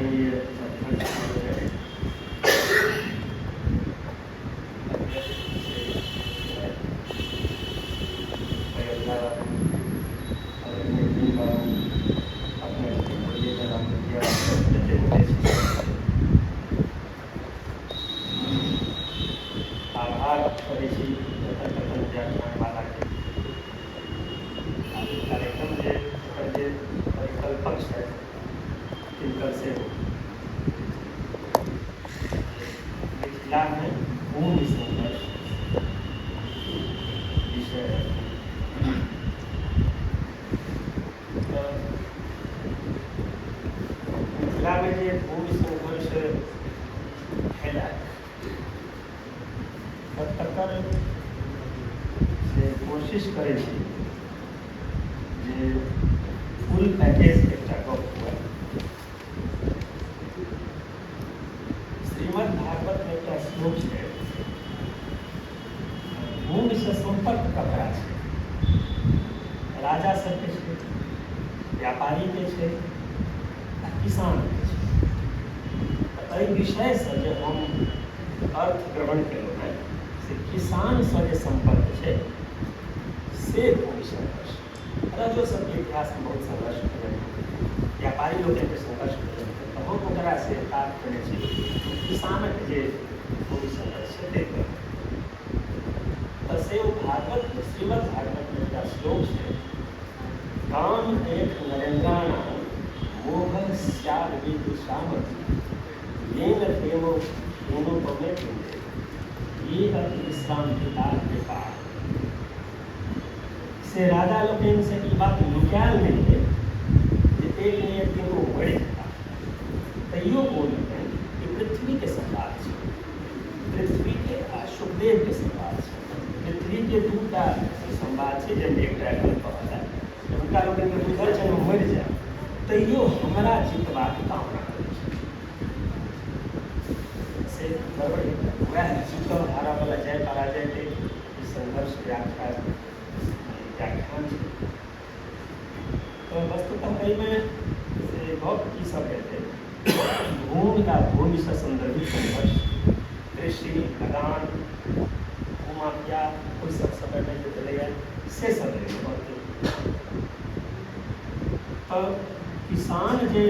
आदरणीय अध्यक्ष महोदय, अध्यक्ष से अयोध्या बाबू, आदरणीय दीन बाबू, अपने सबके बोलिए राम जतेक गोटे छी, आभार करै छी एकर प्रथम व्याख्यानमालाके आ ई कार्यक्रम जे एकर जे परिकल्पक छथि तिनकर सेहो। मिथिलामे भूमि संघर्ष विषय तऽ मिथिलामे जे भूमि संघर्ष भेलक तऽ तकर से कोशिश करै छी जे फुल पैकेज एकटा गप हुए। श्रीमद् भागवतमे एकटा श्लोक छै। भूमिसँ सम्पर्क ककरा छै? राजा सबके छै, व्यापारीके छै आ किसानके छै। तऽ एहि विषयसँ जे हम अर्थ ग्रहण केलहुँ हेँ से किसानसँ जे सम्पर्क छै से भूमि संघर्ष। राजो सबके इतिहासमे बहुत संघर्ष भेलै, व्यापारी लोकनिके संघर्ष भेलै, तऽ हम ओकरा से बात केने छी किसानक जे भूमि संघर्ष छै ताहिपर। तऽ से ओ भागवत, श्रीमद् भागवतमे एकटा श्लोक छै, काम एक नरेन्द्राणाम मोह स्याद विदुषामपि येन प्रेमो प्रेमोपमे पिंडे ये अति विश्रान्तिता कृपा। से राजा लोकनिसँ ई बात नुकायल नहि भेल जे एक ने एक दिन ओ मरि जेता, तैयो ओ लोकनि ई पृथ्वीके संवाद छै, पृथ्वीके आ सुखदेवके संवाद छै। पृथ्वीके दूटा संवाद छै जाहिमे एकटा एखन कहल है। हुनका लोकनिके बुझल छनि ओ मरि जायब, तैयो हमरा जीतबाक कामना करै छै। से गड़बड़ वएह जीतब हारऽवला जय पराजयके ई संघर्ष व्याख्या व्याख्यान छै। तऽ वस्तुतः एहिमे से गप की सब हेतै? भूमि आ भूमिसँ सन्दर्भित संघर्ष, कृषि, लगान, भूमाफिया, ओहि सब समयमे जे भेलैए से सब एहिमे बनतै। तऽ किसान जे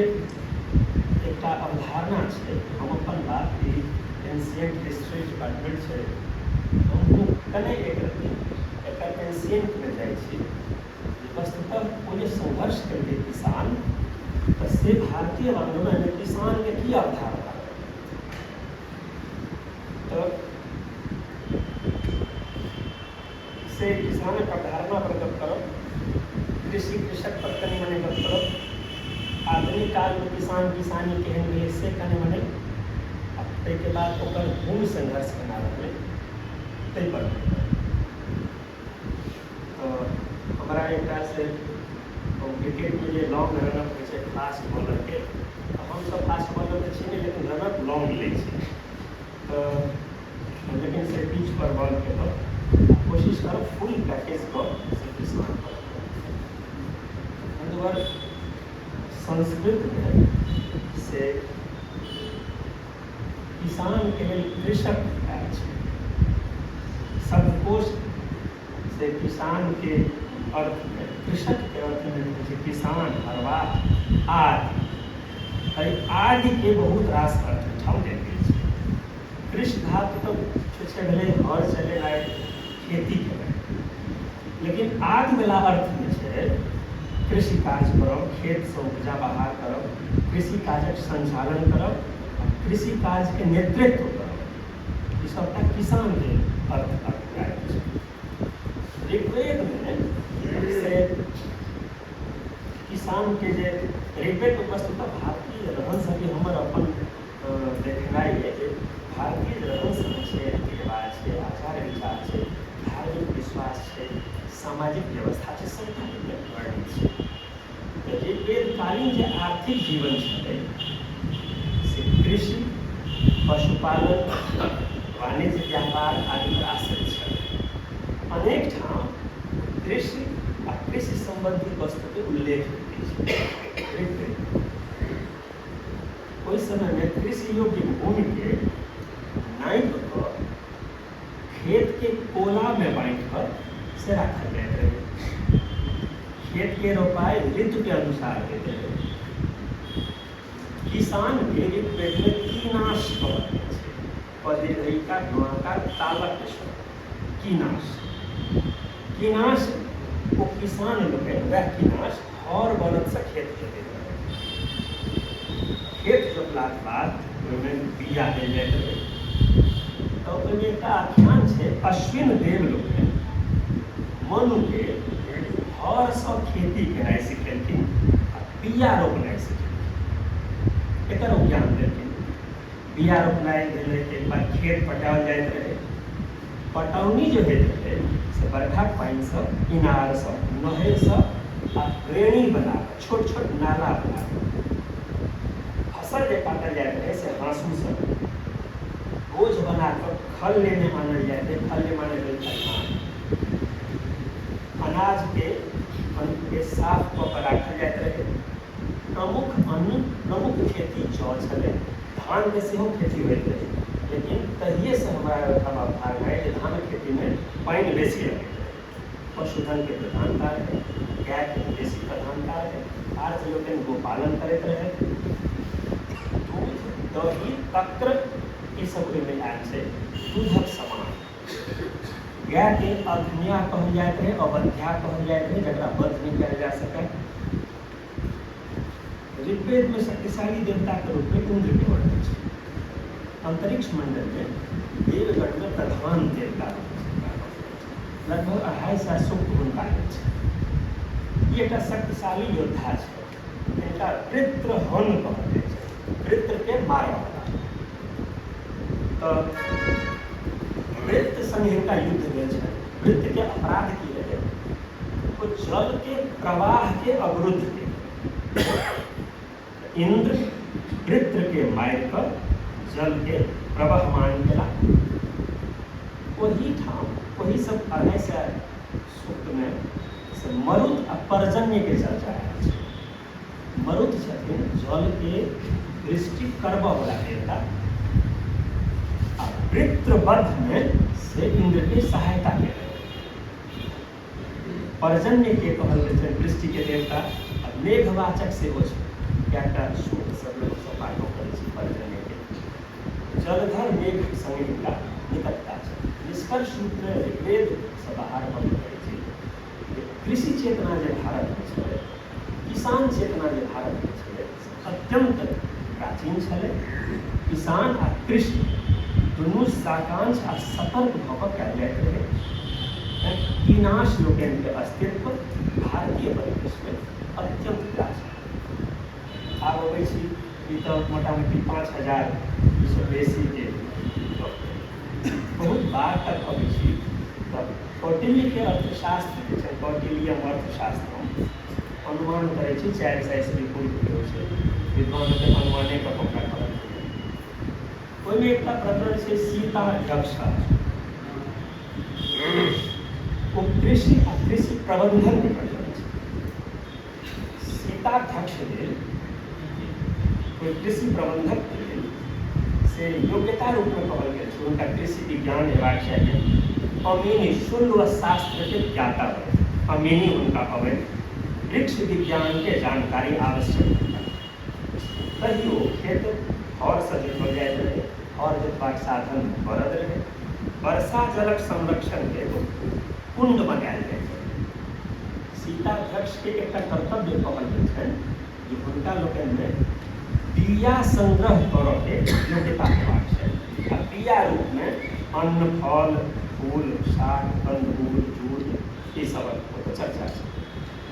एकटा अवधारणा छै, हम अपन बात ई एंशियंट हिस्ट्री डिपार्टमेंट छै, हम कने एक रत्ती एकर एंशियंटमे जाइ छी जे वस्तुतः ओ जे संघर्ष केलकै किसान, तऽ से भारतीय वाङ्मयमे किसानके की अवधारणा रहै? तऽ से किसानक अवधारणा पर गप करब, कृषि कृषक पर कनि मनि गप करब, आधुनिक कालमे किसान किसानी केहन भेलै से कनि मनि, आ ताहिके बाद ओकर भूमि संघर्ष केना रहलै ताहिपर। तऽ हमरा एकटा से क्रिकेटमे जे लॉन्ग रनअप होइ छै फास्ट बॉलरके, तऽ हमसब फास्ट बॉलर तऽ छी नहि, लेकिन रनअप लॉन्ग लै छी। तऽ लेकिन से पिच पर बॉल फेकब, कोशिश करब फुल पैकेज गप से किसान पर। बन्धुवर, संस्कृतमे से किसानके लेल कृषक आयल छै। शब्दकोश से किसानके अर्थमे, कृषकके अर्थमे लिखै छै किसान, हरवाह आदि। एहि आदिके बहुत रास अर्थ एहिठाम देल गेल छै। कृषि धातु तऽ छै भेलै हर चलेनाइ, खेती केनाइ, लेकिन आदिवला अर्थमे छै कृषि कार्य करब, खेतसँ उपजा बाहर करब, कृषि कार्यक संचालन करब, कृषि कार्यके नेतृत्व करब, ई सबटा किसानके अर्थ अभिप्राय छै। ऋग्वेदमे से किसानके जे ऋग्वेद वस्तुतः भारतीय रहन सहन, हमर अपन देखनाइ यऽ जे भारतीय रहन सहन छै, रीति रिवाज छै, आचार विचार छै, धार्मिक विश्वास छै, सामाजिक व्यवस्था छै, सबटा एहिमे वर्णित छै। तऽ ऋग्वेदकालीन जे आर्थिक जीवन छलै से कृषि, पशुपालन, वाणिज्य व्यापार आदि पर आश्रित छलै। अनेक ठाम कृषि आ कृषि सम्बन्धी वस्तुके उल्लेख भेटै छै ऋग्वेद। समयमे कृषि योग्य भूमिके नापि कऽ खेतके कोलामे बाँटि कऽ से राखल जाइत रहै। खेतके रोपाइ ऋतुके अनुसार होइत रहै। किसानके ऋग्वेदमे कीनाश कहल जाइ छै। पदिर्घिका गुणाकार तालक शब्द कीनाश। कीनाश ओ किसान लोकनि वएह कीनाश हर बरदसँ खेत जोतैत रहै। खेत जोतलाक बाद ओहिमे बीया देल जाइत रहै। तऽ ओहिमे एकटा आख्यान छै, अश्विन देव लोकनि मनुके हरसँ खेती केनाइ सिखेलखिन आ बीया रोपनाइ सिखेलखिन। एकर ओ ज्ञान देलखिन। बीया रोपनाइ भेलै, ताहिके बाद खेत पटाओल जाइत रहै। पटौनी जे होइत रहै से बरखाक पानिसँ, इनारसँ, नहरिसँ आ रेणी बना कऽ, छोट छोट नाला बना कऽ। फसल जे काटल जाइत रहै से हाँसूसँ बोझ बना कऽ खल लेने आनल जाइत रहै। खल जे माने भेल खलिहान। अनाजके अन्नके साफ कऽ कऽ राखल जाइत रहै। प्रमुख अन्न, प्रमुख खेती जौ छलै। धानके सेहो खेती होइत रहै, लेकिन तहिएसँ हमरा ओहिठाम अवधारणा अइ जे धानक खेतीमे पानि बेसी लगैत रहै। पशुधनके प्रधानता रहै, गायके बेसी प्रधानता रहै। आर्य लोकनि गोपालन करैत रहथि। दूध, दही, तक्र ई सब ओहिमे आयल छै। दूधक समान गायके अघ्न्या कहल जाइत रहै, अवध्या कहल जाइत रहै, जकरा वध नहि कयल जा सकय। ऋग्वेदमे शक्तिशाली देवताके रूपमे इन्द्रके वर्णन छै। अन्तरिक्ष मण्डलमे देवगणमे प्रधान देवता लगभग 250 सूक्त हुनका लेल छै। ई एकटा शक्तिशाली योद्धा छै। हिनका वृत्रहन कहल जाइ छै, वृत्रके मारऽवला। तऽ वृत्त संग हिनका युद्ध भेल छनि। वृत्तके अपराध की रहै? ओ जलके प्रवाहके अवरुद्ध केलकै। इन्द्र वृत्रके मारि कऽ जलके प्रवहमान केला। ओहिठाम ओहि सब 250 सूक्तमे से मरुत आ पर्जन्यके चर्चा आयल छै। मरुत छथिन जलके वृष्टि करबऽवला देवता आ वृत्रवधमे से इन्द्रके सहायता केलनि। पर्जन्य के कहल गेल छनि वृष्टिके देवता आ मेघवाचक सेहो छै। कएकटा सूक्त सबमे हमसब पाठो करै छी पर्जन्यके। जलधर मेघक संगे हिनका निकटता छै। निष्कर्ष रूपमे ऋग्वेदसँ बाहर हम कहै छी जे कृषि चेतना जे भारतमे छलै, किसान चेतना जे भारतमे छलै, से अत्यन्त प्राचीन छलै। किसान आ कृषि दुनू साकांक्ष आ सतर्क भऽ कऽ कयल जाइत रहै। तैँ कीनाश लोकनिके अस्तित्व भारतीय परिवेशमे अत्यन्त प्राचीन। आब अबै छी, ई तऽ मोटामोटी 5000सँ बेसीके गप भेल। बहुत बाद तक अबै छी तऽ कौटिल्यके अर्थशास्त्र जे छै, कौटिल्यम अर्थशास्त्रम, अनुमान करै छी 400 ईस्वी पूर्वके होइ छै। विद्वान लोकनि अनुमाने कऽ कऽ ओकरा कहलखिन। ओहिमे एकटा प्रकरण छै सीताध्यक्ष। ओ कृषि आ कृषि प्रबंधनके प्रकरण छै। सीताध्यक्ष लेल, कोइ कृषि प्रबंधकके लेल से योग्यता रूपमे कहल गेल छै हुनका कृषि विज्ञान हेबाक चाही, अमीनी शुल्व शास्त्रके ज्ञाता होय, अमीनी हुनका अबै, वृक्ष विज्ञानके जानकारी आवश्यक हुनका। तहियो खेत हरसँ जोतल जाइत रहै। हर जोतबाक साधन बरद रहै। वर्षा जलक संरक्षण हेतु कुण्ड बनायल जाइत रहै। सीताध्यक्षके एकटा कर्तव्य कहल गेल छनि जे हुनका लोकनिमे बीया संग्रह करऽके योग्यता हेबाक छै आ बीया रूपमे अन्न, फल, फूल, शाक, कंदमूल, जूट ई सबक ओतऽ चर्चा छै।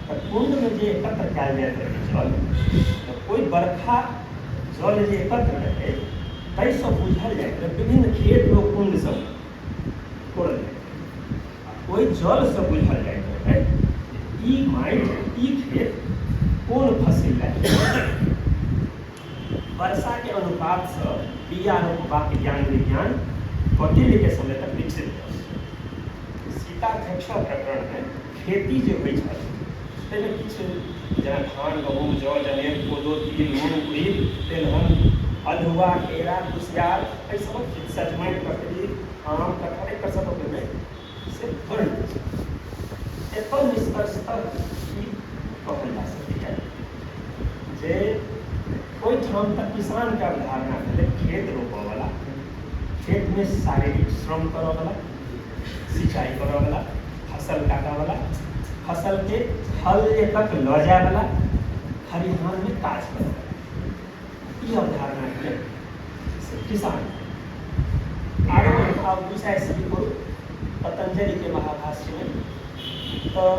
तऽ कुण्डमे जे एकत्र कयल जाइत रहै जल, तऽ ओहि बरखा जल जे एकत्र रहै ताहिसँ बुझल जाइत रहै। विभिन्न खेतमे ओ कुण्ड सब कोड़ल जाइत रहै आ ओहि जलसँ बुझल जाइत रहै जे ई माटि, ई खेत कोन फसिल लए। वर्षाके अनुपातसँ बीया रोपबाक ज्ञान विज्ञान कौटिल्यके समय तक विकसित भेल। सीताध्यक्ष प्रकरणमे खेती जे होइ छल ताहिमे किछु जेना धान, गहूँम, जौ, जनेर, कोदो, तिल, मूँग, उड़ीद, तेलहन, अल्हुआ, केरा, कुसियार, एहि सभक चीज, सजमनि, ककड़ी, आम, कटहर, एकर सभक ओहिमे से वर्णित छै। एतय निष्कर्षतः ई कहल जा सकैए जे ओहिठाम तऽ किसानके अवधारणा भेलै खेत रोपऽवला, खेतमे शारीरिक श्रम करऽवला, सिंचाई करऽवला, फसल काटऽवला, फसलके फल तक लऽ जायवला, खलिहानमे काज करऽवला, ई अवधारणा भेलै से किसान। आरो आब 200 ईस्वी पूर्व पतंजलिके महाभाष्यमे तऽ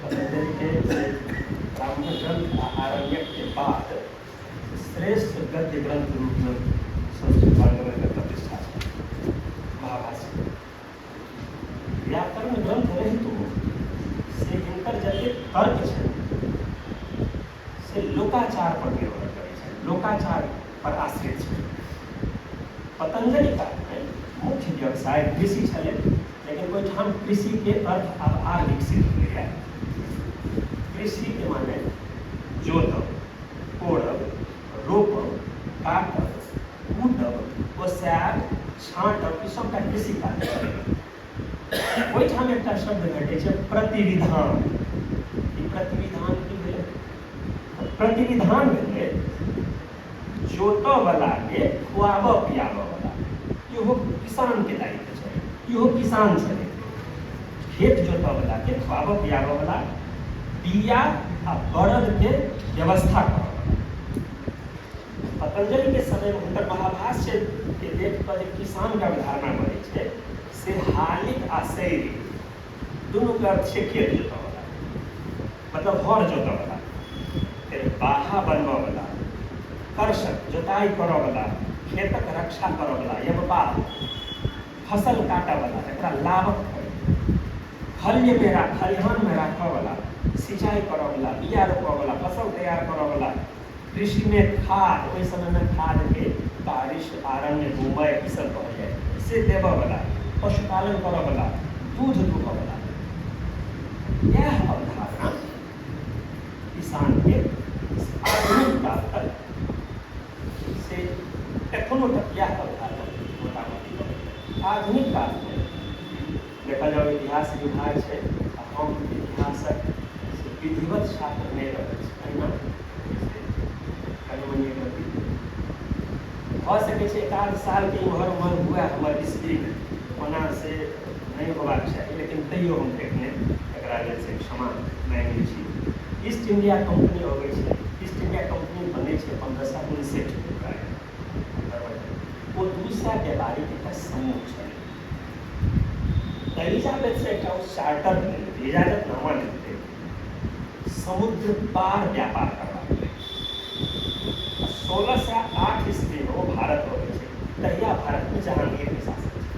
पतंजलिके ब्राह्मण ग्रंथ आ आरण्यकके बाद श्रेष्ठ गद्य ग्रंथ रूपमे संस्कृत वाङ्मयमे प्रतिष्ठा छै महाभाष्य। व्याकरण ग्रंथ रहितो से हिनकर जतेक तर्क छनि से लोकाचार पर निर्भर करै छै, लोकाचार पर आश्रित छै। पतंजलि कालमे मुख्य व्यवसाय कृषि छलै, लेकिन ओहिठाम कृषिके अर्थ आब आर विकसित भेलैए। कृषिके माने जोतब, कोड़ब, रोपब, काटब, कूटब, ओसायब, छाँटब, ई सबटा कृषि कार्य छै। ओहिठाम एकटा शब्द भेटै छै प्रतिविधान। ई प्रतिविधान की भेलै? प्रतिविधान भेलै जोतऽ वला के खुआबऽ पियाबऽ वला, इहो किसान के दायित्व छै, इहो किसान छलै। खेत जोतऽ वला के खुआबऽ पियाबऽ वला, बिया आ बरद के व्यवस्था करऽ वला। पतंजलि के समय में हुनकर महाभाष्य के देख कऽ जे किसान के अवधारणा बनै छै से हालिक आ शैली दुनू के अर्थ छै खेत जोतऽ वला, मतलब हर जोतऽ वला, फेर बाहा बनबऽ वला, कर्षक जोताइ करऽ वला, खेतक रक्षा करऽ वला, यवपाल, फसल काटऽ वला, जकरा लाभक कहै, खल्यमे राख खलिहानमे राखऽ वला, सिंचाइ करऽ वला, बिया रोपऽ वला, फसल तैयार करऽ वला, कृषिमे खाद, ओहि समयमे खादके बारिश, आरण्य, गोमय ई सब कहल जाइ, से देबऽ वला, पशुपालन करऽ वला, दूध दुहऽ वला, इएह अवधारणा किसानके आधुनिक काल तक से एखनो तक इएह अवधारणा मोटामोटी रहल। आधुनिक कालमे देखल जाउ, इतिहास विभाग छै आ हम इतिहासक से विधिवत छात्र नहि रहल छी, एहिना से कनि मनि एक रत्ती भऽ सकै छै एक आध सालके इम्हर उम्हर हुए हमर ईस्वीमे, ओना से नहि होबाक चाही, लेकिन तैयो हम एखने एकरा लेल से क्षमा माँगि लै छी। ईस्ट इंडिया कम्पनी अबै छै, ईस्ट इंडिया कम्पनी बनै छै 1559 प्रायः, ओ 200 व्यापारीके एकटा समूह छलै। एलिजाबेथ से एकटा ओ चार्टर लेलकै, इजाजतनामा लेलकै समुद्र पार व्यापार करबाक लेल। 1608 ईस्वीमे ओ भारत अबै छै, तहिया भारतमे जहांगीरके शासन छै।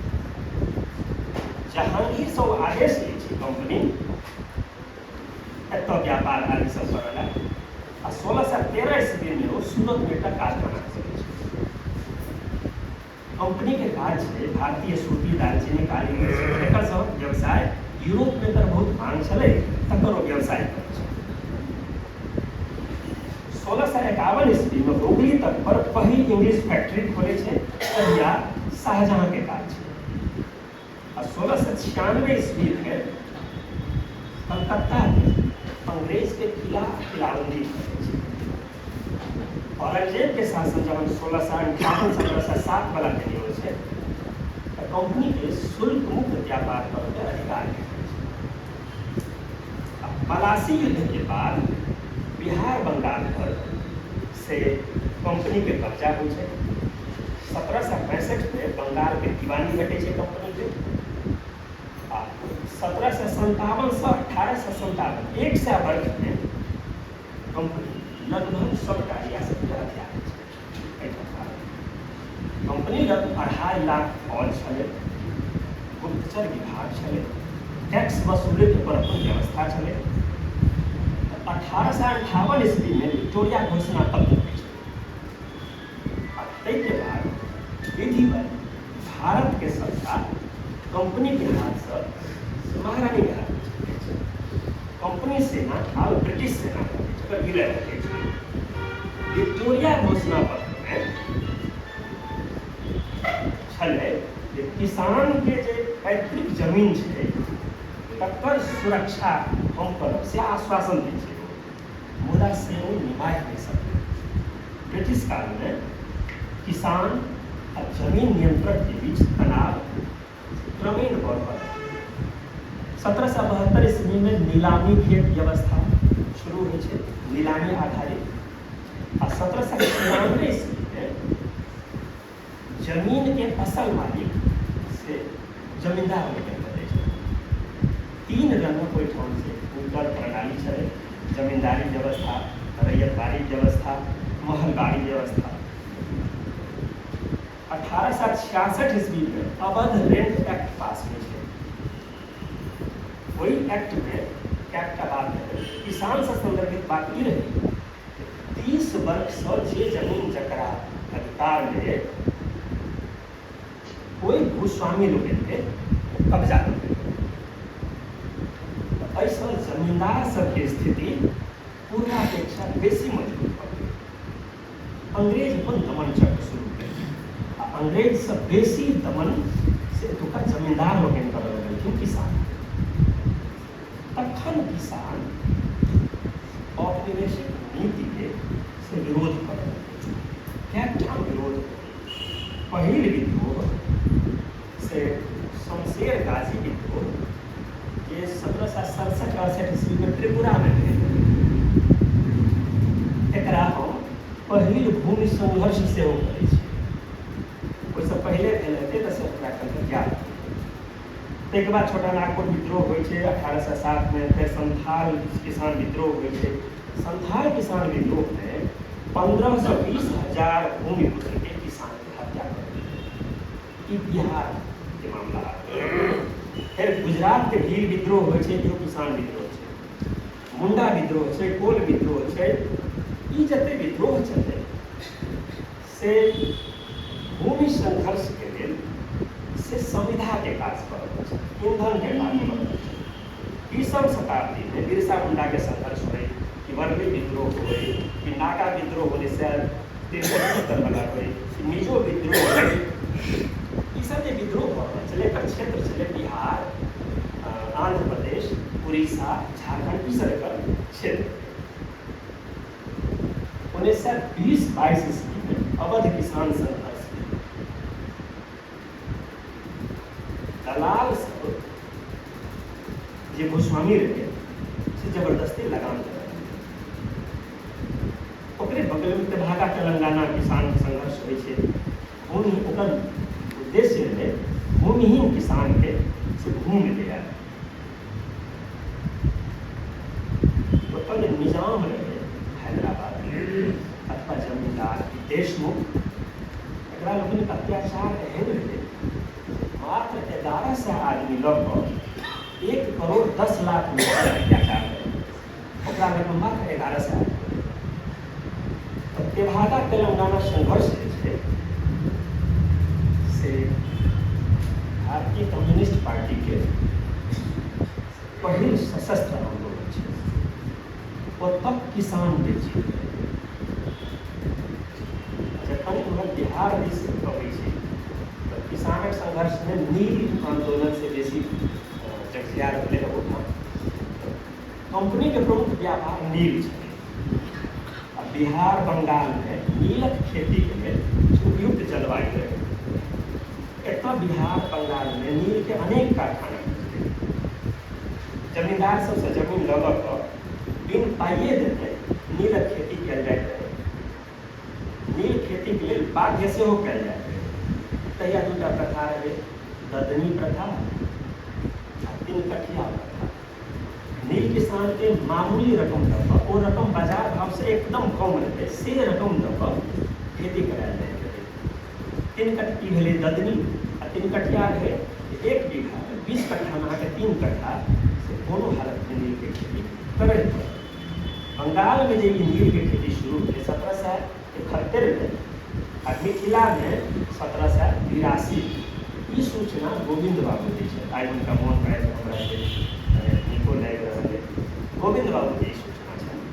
जहांगीरसँ ओ आदेश लै छै कम्पनी एतऽ व्यापार आदि सब करऽ लए, आ 1613 ईस्वीमे ओ सूरतमे एकटा कारखाना खोलै छै। कम्पनीके काज छै भारतीय सूती, दालचीनी, काली मिर्च, एकर सभक व्यवसाय यूरोपमे एकर बहुत मांग छलै, तकर ओ व्यवसाय करै छै। 1651 ईस्वीमे हुगली तट पर पहिल इंग्लिश फैक्ट्री खोलै छै, तहिया शाहजहाँके काज छै। आ 1696 ईस्वीमे कलकत्ताके अंग्रेजके किला किलाबंदी करै छै। औरंगजेबके शासन जहन 1658 1707 वाला कनि होइ छै तऽ कम्पनीके शुल्क मुक्त व्यापार करऽके अधिकार भेटै छै। आ पलासी युद्धके बाद बिहार बंगाल पर से कम्पनीके कब्जा होइ छै। 1765मे बंगालके दीवानी भेटै छै कम्पनीके, आ 1757सँ 1857 100 वर्षमे कम्पनी लगभग सबटा रियासतके हथिया लै छै। एहिठाम भारतमे कम्पनी लग 2.5 लाख फौज छलै, गुप्तचर विभाग छलै, टैक्स वसूलैके ओकर अपन व्यवस्था छलै। 1858 ईस्वीमे विक्टोरिया घोषणा पत्र होइ छै, आ ताहिके बाद विधिवत भारतके सत्ता कम्पनीके हाथसँ महारानीके हाथमे चलि जाइ छै। कम्पनी सेना आब ब्रिटिश सेना भऽ जाइ छै, ओकर विलय भऽ जाइ छै। विक्टोरिया घोषणा पत्र छलै जे किसानके जे पैतृक जमीन छै तकर सुरक्षा हम करब, से आश्वासन दै छै, मुदा से ओ निमाहि नहि सकलै। ब्रिटिश कालमे किसान आ जमीन नियंत्रकके बीच तनाव क्रमेण बढ़ल। 1772 ईस्वीमे नीलामी खेत व्यवस्था शुरू होइ छै, नीलामी आधारित, आ 1796 ईस्वीमे जमीनके असल मालिक से जमींदार लोकनि बनै छथिन। तीन रंगक ओहिठाम से हुनकर प्रणाली छलै, जमींदारी व्यवस्था, रैयतवाड़ी व्यवस्था, महलबाड़ी व्यवस्था। 1866 ईस्वीमे अवध रेंट एक्ट पास होइ छै। ओहि एक्टमे कएकटा बात रहै। किसानसँ संदर्भित बात ई रहै, 30 वर्षसँ जे जमीन जकरा अधिकारमे, ओहि भूस्वामी लोकनिके कब्जा कऽ लेलकै। एहिसँ जमींदार सबके स्थिति पूर्वापेक्षा बेसी मजबूत भऽ गेल। अंग्रेज अपन दमन चक्र शुरू केलकै आ अंग्रेजसँ बेसी दमन से एतुका जमींदार लोकनि करऽ लगलखिन किसान। तखन किसान औपनिवेशिक नीतिके से विरोध करऽ लगलखिन। कएक ठाम विरोध भेलै। पहिल विद्रोह से शमशेर गाजी विद्रोह, जे 1767-68 ईस्वीमे त्रिपुरामे भेल, एकरा हम पहिल भूमि संघर्ष सेहो कहै छी। ओहिसँ पहिले भेल हेतै तऽ से हमरा एखन ज्ञात नहि। ताहिके बाद छोटा नागपुर विद्रोह होइ छै 1807मे। फेर संथाल किसान विद्रोह होइ छै। संथाल किसान विद्रोहमे 15 सँ 20 हजार भूमिपुत्रके किसानके हत्या कऽ देल गेल। ई बिहारके मामला। फेर गुजरातके भील विद्रोह होइ छै, इहो किसान विद्रोह छै। मुंडा विद्रोह छै, कोल विद्रोह छै। ई जते विद्रोह छलै से भूमि संघर्षके लेल से संविधाके काज कऽ रहल छै, ईंधनके काज कऽ रहल छै। 20म शताब्दीमे बिरसा मुंडाके संघर्ष होइ कि वर्ली विद्रोह होइ कि नागा विद्रोह 1963-70 वला होइ कि मिजो विद्रोह होइ, ई सब जे विद्रोह भऽ रहल छलै, एकर क्षेत्र छलै बिहार, आंध्र प्रदेश, उड़ीसा, झारखंड, ई सब एकर क्षेत्र। 1920-22 ईस्वीमे अवध किसान संघर्ष भेल। दलाल सब जे भूस्वामी रहै से जबरदस्ती लगान देलक। ओकरे बगलमे तेभागा तेलंगाना किसान संघर्ष होइ छै। भूमि, ओकर उद्देश्य रहै भूमिहीन किसानके से भूमि दियाएब। ओतऽ जे निजाम रहै हैदराबाद अथवा जमींदार देशमुख, एकरा लोकनिक अत्याचार एहन रहै, मात्र 1100 आदमी लऽ कऽ 1 करोड़ 10 लाख लोकक अत्याचार रहै। ओकरा लगमे मात्र 1100 आदमी। तऽ तेभागा तेलंगाना संघर्ष जे छै से भारतीय कम्युनिस्ट पार्टीके पहिल सशस्त्र आन्दोलन छै। ओतऽ किसानके जीत रहै। जखन इम्हर बिहार दिस अबै छै तऽ किसानक संघर्षमे नील आन्दोलन से बेसी जगजियार भेलै ओहुठाम। कम्पनीके प्रमुख व्यापार नील छलै आ बिहार बंगालमे नीलक खेतीके लेल उपयुक्त जलवायु रहै। एतऽ बिहार बंगालमे नीलके अनेक कारखाना खुजलै। जमींदार सबसँ जमीन लऽ लऽ कऽ बिन पाइए देने नीलक खेती कयल जाइत रहै। नील खेतीके लेल बाध्य सेहो कयल जाइत रहै। तहिया दूटा प्रथा रहै, ददनी प्रथा आ तिनकठिया प्रथा। नील किसानके मामूली रकम दऽ कऽ, ओ रकम बाजार भावसँ एकदम कम रहै, से रकम दऽ कऽ खेती करायल जाइत रहै। तीन कठ ई भेलै ददनी आ तिनकठिया रहै, 1 बीघामे 20 कट्ठामे अहाँके 3 कट्ठा से कोनो हालतमे नीलके खेती करय पड़त। बंगालमे जे ई नीलके खेती शुरू भेलै 1771मे आ मिथिलामे 1782। ई सूचना गोविन्द बाबू दै छथि। आइ हुनका मोन पाड़ि हमरा से नीको लागि रहल अइ। गोविन्द बाबूके ई सूचना छनि।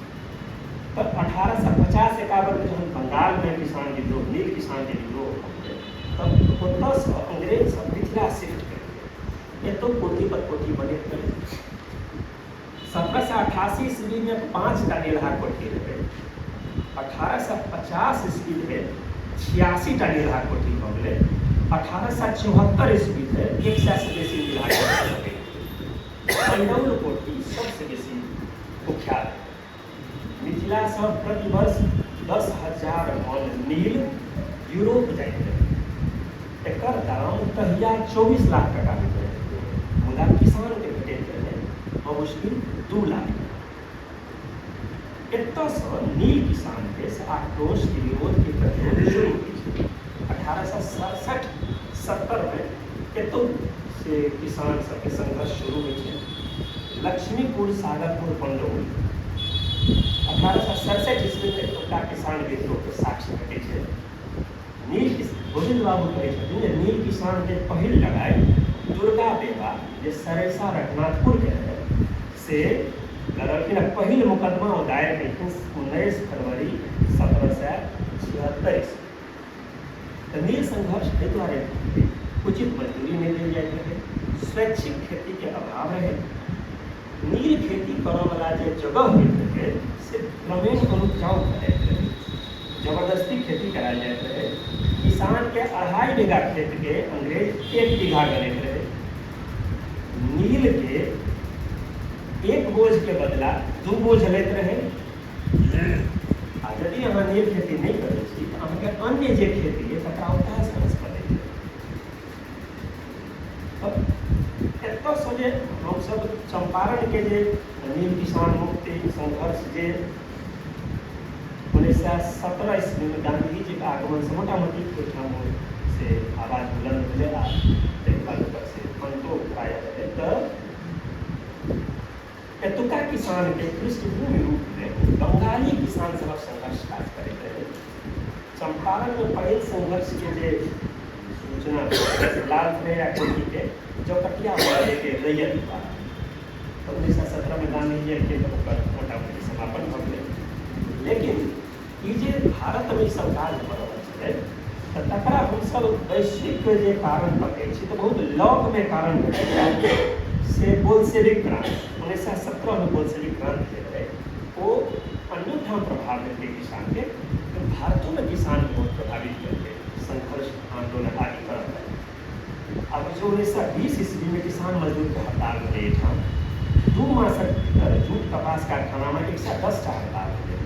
तऽ 1850-51मे जहन बंगालमे किसान विद्रोह, नील किसानके विद्रोह भऽ गेलै, तब ओतयसँ अंग्रेज सब मिथिला शिफ्ट केलकै। एतौ कोठी पर कोठी बनैत गेलै। 1788 ईस्वीमे 5टा नीलहा कोठी रहै, 1850 ईस्वीमे 86टा नीलहा कोठी भऽ गेलै, 1874 ईस्वी धरि 100सँ बेसी नीलहा कोठी भऽ गेलै। पंडौल कोठी सबसँ बेसी कुख्यात। मिथिलासँ प्रतिवर्ष 10,000 मन नील यूरोप जाइत रहै। एकर दाम तहिया 24 लाख टका होइत रहै, मुदा किसानकेँ भेटैत रहै बमुश्किल 2 लाख टका। एतयसँ नील किसानके से आक्रोश के विरोधके प्रतिरोध शुरू होइ छै। 1867-70मे एतौ से किसान सबके संघर्ष शुरू होइ छै। लक्ष्मीपुर, सागरपुर, पंडौल 1867 ईस्वीमे एतुका किसान विद्रोहके साक्ष्य भेटै छै। नील गोविन्द बाबू कहै छथिन जे नील किसानके पहिल लड़ाइ दुर्गा देवा जे सरैसा रघुनाथपुरके रहै से लड़लखिन आ पहिल मुकदमा ओ दायर केलखिन 19 फरवरी 1776 ईस्वी। तऽ नील संघर्ष एहि दुआरे उचित मजदूरी नहि देल जाइत रहै, स्वैच्छिक खेतीके अभाव रहै, नील खेती करऽवला जे जगह होइत रहै से क्रमेण अनुपजाउ भऽ जाइत रहै, जबरदस्ती खेती करायल जाइत रहै, किसानके 2.5 बीघा खेतके अंग्रेज 1 बीघा गनैत रहै, नीलके 1 बोझके बदला 2 बोझ लैत रहै। आ यदि अहाँ नील खेती नहि करै छी तऽ अहाँके अन्य जे खेती अइ तकरा ओ तहस नहस कऽ दैत रहै। तऽ एतयसँ जे हमसभ चम्पारणके जे नील किसान मुक्ति संघर्ष जे 1917 ईस्वीमे गाँधीजीके आगमनसँ मोटामोटी ओहिठाम से आवाज बुलन्द भेलै आ ताहिके बाद ओकर से अन्तो प्रायः भेलै। तऽ एतुका किसानके पृष्ठभूमि रूपमे बंगाली किसान सभक संघर्ष काज करैत रहै। चम्पारणमे पहिल संघर्षके जे सूचना लाल फ्रेया कोठीके चौकटिया के रैयत द्वारा तऽ 1917मे गाँधीजी एलखिन तऽ ओकर मोटामोटी समापन भऽ गेलै। लेकिन ई जे भारतमे ई सब काज भऽ रहल छलै तऽ तकरा हमसब वैश्विक जे कारण पकड़ै छी तऽ बहुत लगमे कारण भेटैए से बोल्शेविक क्रान्ति। 1917मे बोल्शेविक क्रान्ति जे भेलै ओ अन्योठाम प्रभाव देलकै किसानके, भारतोमे किसानके बहुत प्रभावित केलकै संघर्ष आन्दोलन आदि करऽ पड़लै। आब बुझियौ 1920 ईस्वीमे किसान मजदूरके हड़ताल भेलै एहिठाम। 2 मासक भीतर जूट कपास कारखानामे 110टा हड़ताल भेलै।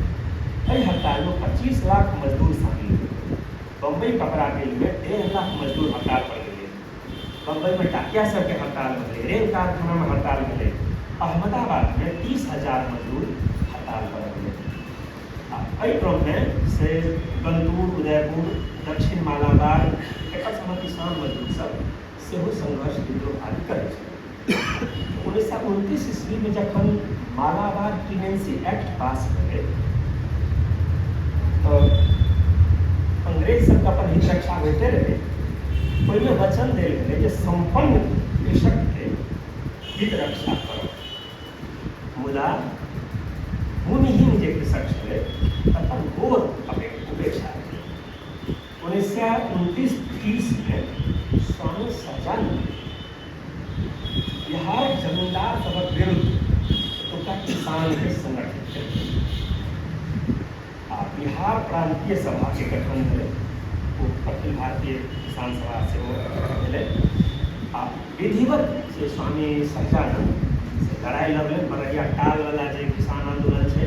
एहि हड़तालमे 25 लाख मजदूर शामिल भेलै। बम्बई कपड़ा मिलमे 1.5 लाख मजदूर हड़ताल पर गेलै। बम्बईमे डाकिया सबके हड़ताल भेलै, रेल कारखानामे हड़ताल भेलै। अहमदाबादमे 30,000 मजदूर हड़ताल पर गेलै। आ एहि क्रममे से गंतूर, उदयपुर, दक्षिण मालाबार एकर सभक किसान मजदूर सब सेहो संघर्ष विद्रोह आदि करै छलै। 1929 ईस्वीमे जखन मालाबार टीनेंसी एक्ट पास भेलै तऽ अंग्रेज सबके अपन हित रक्षा होइते रहै। ओहिमे वचन देल गेलै जे सम्पन्न कृषकके हित रक्षा करब, मुदा भूमिहीन जे कृषक छलै तकर घोर उपेक्षा भेलै। 1929-30मे स्वामी सहजानन्द बिहारक जमींदार सभक विरुद्ध एतुका किसानके संगठित केलखिन आ बिहार प्रांतीय सभाके गठन भेलै। ओ अखिल भारतीय किसान सभा सेहो भेलै आ विधिवत से स्वामी सहजानन्द से लड़ाइ लड़लनि। बरहिया टालवला जे किसान आन्दोलन छै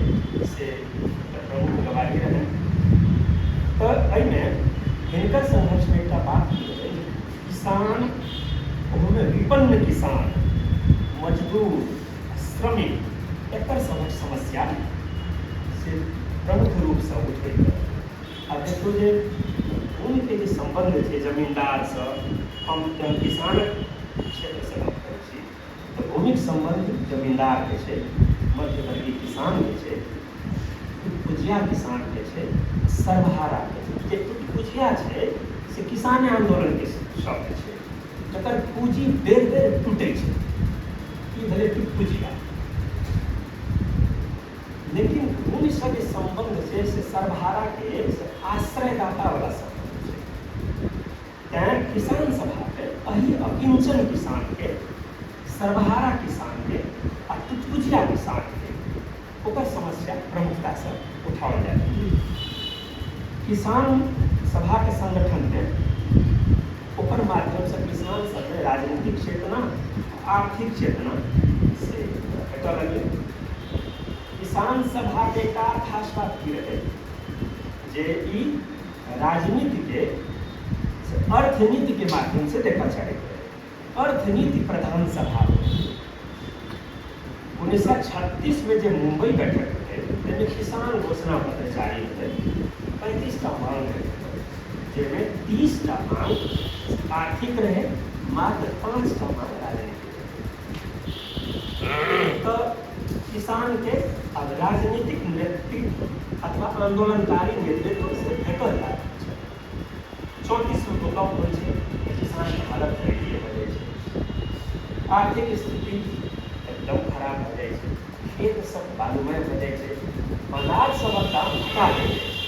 से प्रमुख गवाही रहनि। तऽ एहिमे हिनकर संघर्षमे एकटा बात की रहै जे किसान, ओहोमे विपन्न किसान, मजदूर, श्रमिक, एकर सभक समस्या से प्रमुख रूपसँ उठबैत रहै। आब देखियौ जे भूमिके जे सम्बन्ध छै जमीन्दारसँ, हम जहन किसानक क्षेत्रसँ गप करै छी तऽ भूमिक सम्बन्ध जमीन्दारके छै, मध्यवर्गीय किसानके छै, टुटपुजिया किसानके छै, सर्वहाराके छै। जे टुटपुजिया छै से किसाने आन्दोलनके शब्द छै जकर पूँजी बेर बेर टूटै छै, ई भेलै टुटपुजिया। लेकिन भूमिसँ जे सम्बन्ध छै से सर्वहाराके से आश्रयदातावला सम्बन्ध छै। तैँ किसान सभामे एहि अकिंचन किसानके, सर्वहारा किसानके आ टुटपुजिया किसानके ओकर समस्या प्रमुखतासँ उठाओल जाइत। किसान सभाके संगठनमे ओकर माध्यमसँ किसान सभमे राजनीतिक चेतना, आर्थिक चेतना से भेटऽ लगलै। किसान सभाके एकटा खास बात की रहै जे ई राजनीतिके से अर्थनीतिके माध्यमसँ देखऽ चाहैत रहै। अर्थनीति प्रधान सभा। 1936 मे जे मुम्बई बैठक भेलै, ताहिमे किसान घोषणा पत्र जारी भेलै। 35 टा मांग रहै, जाहिमे 30 टा मांग आर्थिक रहै, मात्र 5 टा मांग राजनीतिक रहै। तऽ किसानके आब राजनीतिक नेतृत्व अथवा आन्दोलनकारी नेतृत्व से भेटल जा रहल छै। 34 मे भूकम्प होइ छै तऽ किसानके हालत दयनीय भऽ जाइ छै, आर्थिक स्थिति एकदम खराब भऽ जाइ छै, खेत सब बालुमय भऽ जाइ छै, अनाज सभक दाम घटा देल जाइ छै,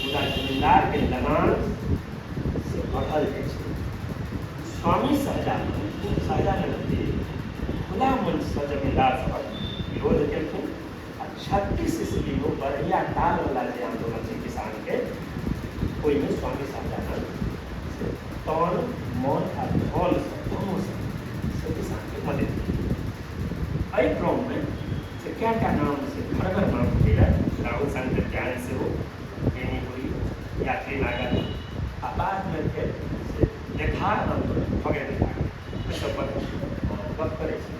मुदा जमींदारके लगान से बढ़ल जाइ छै। स्वामी सहजानंद सहजानंद जी खुला मंचसँ जमींदार सभक विरोध केलखिन आ 36 ईस्वीमे बरहिया टालवला जे आन्दोलन छै किसानके, ओहिमे स्वामी सहजानंद से तन, मन आ धनसँ, धनोसँ से किसानके मदति केलखिन। एहि क्रममे से कएटा नाम से खड़गर नाम भेटैए, राहुल सांकृत्यायन सेहो, बेनीपुरी, यात्री, नागार्जुन आ बादमे फेर से देखार आन्दोलन खगेन्द्र झाके, ओहि सब पर गप करै छी।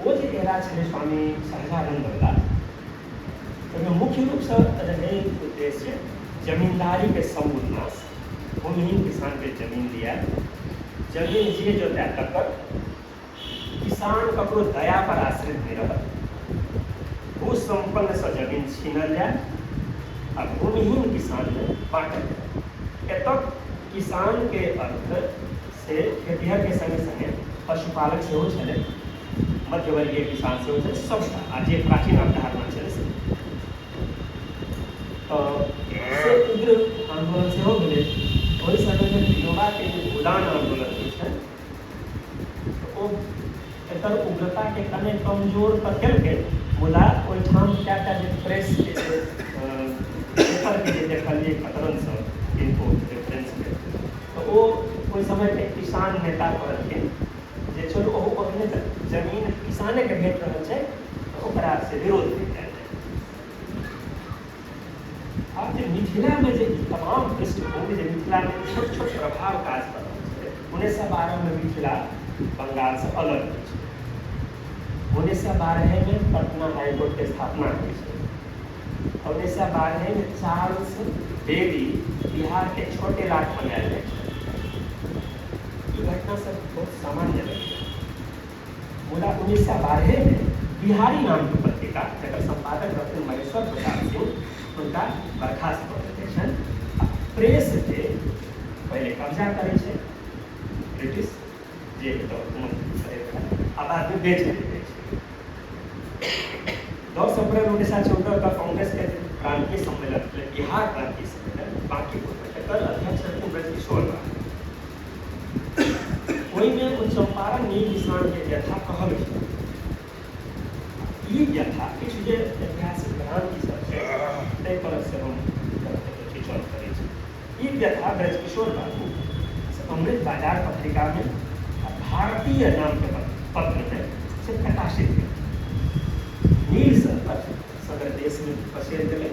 ओ जे एरा छलै स्वामी सहजानन्दवला, ओहिमे मुख्य रूपसँ रहै उद्देश्य जमीन्दारीके समूल नाश, भूमिहीन किसानके जमीन दिया, जमीन जे जोताए तकर, किसान ककरो दया पर आश्रित नहि रहत, भू सम्पन्नसँ जमीन छीनल जाय आ भूमिहीन किसानमे बाँटल जाय। एतऽ किसानके अर्थ से खेतिहरके सङ्गे सङ्गे पशुपालक सेहो छलै, मध्यवर्गीय किसान सेहो छलै, सभटा आ जे प्राचीन अवधारणा छलै से। तऽ से उग्र आन्दोलन सेहो भेलै। ओहि समयमे विनोबाके जे भूदान आन्दोलन होइ छै, ओ एकर उग्रताके कने कमजोर तऽ केलकै, मुदा ओहिठाम कएटा जे प्रेसके जे पेपरके जे देखलियै कतरनसँ किनको रेफरेंसमे, तऽ ओ ओहि समयके किसान नेता कहलखिन जे चलू, ओहो ओहने तऽ जमीन किसानेके भेट रहल छै, तऽ ओकरा से विरोध नहि कयल जाय। आब जे मिथिलामे जे ई तमाम पृष्ठभूमि, जे मिथिलामे छोट छोट प्रभाव काज कऽ रहल छलै, 1912मे मिथिला बंगालसँ अलग होइ छै, 1912मे पटना हाईकोर्टके स्थापना होइ छै, 1912मे चार्ल्स बेली बिहारके छोटे लाट बनायल जाइ छै। ई घटना सब बहुत सामान्य लगैए, मुदा 1912मे बिहारी नामके पत्रिका, जकर सम्पादक रहथिन महेश्वर प्रसाद सिंह, हुनका बर्खास्त कऽ देल जाइ छनि आ प्रेसके पहिले कब्जा करै छै ब्रिटिश, जे एतऽ हुकूमत करैत रहै, आ बादमे बेच देल जाइ छै। 10 अप्रैल 1914 का कांग्रेस के प्रांतीय सम्मेलन भेलै, बिहार प्रांतीय सम्मेलन बांकीपुरमे, तकर अध्यक्ष रहथिन ब्रजकिशोर बाबू। ओहिमे ओ चंपारण नील किसानके व्यथा कहलखिन। ई व्यथा किछु जे ऐतिहासिक भ्रांति सब छै, ताहि पर से हम खिंचल करै छी। ई व्यथा ब्रजकिशोर बाबू से अमृत बाजार पत्रिकामे आ भारतीय नामके पत्रमे से प्रकाशित भेल। नील संकट सगर देशमे पसरि गेलै।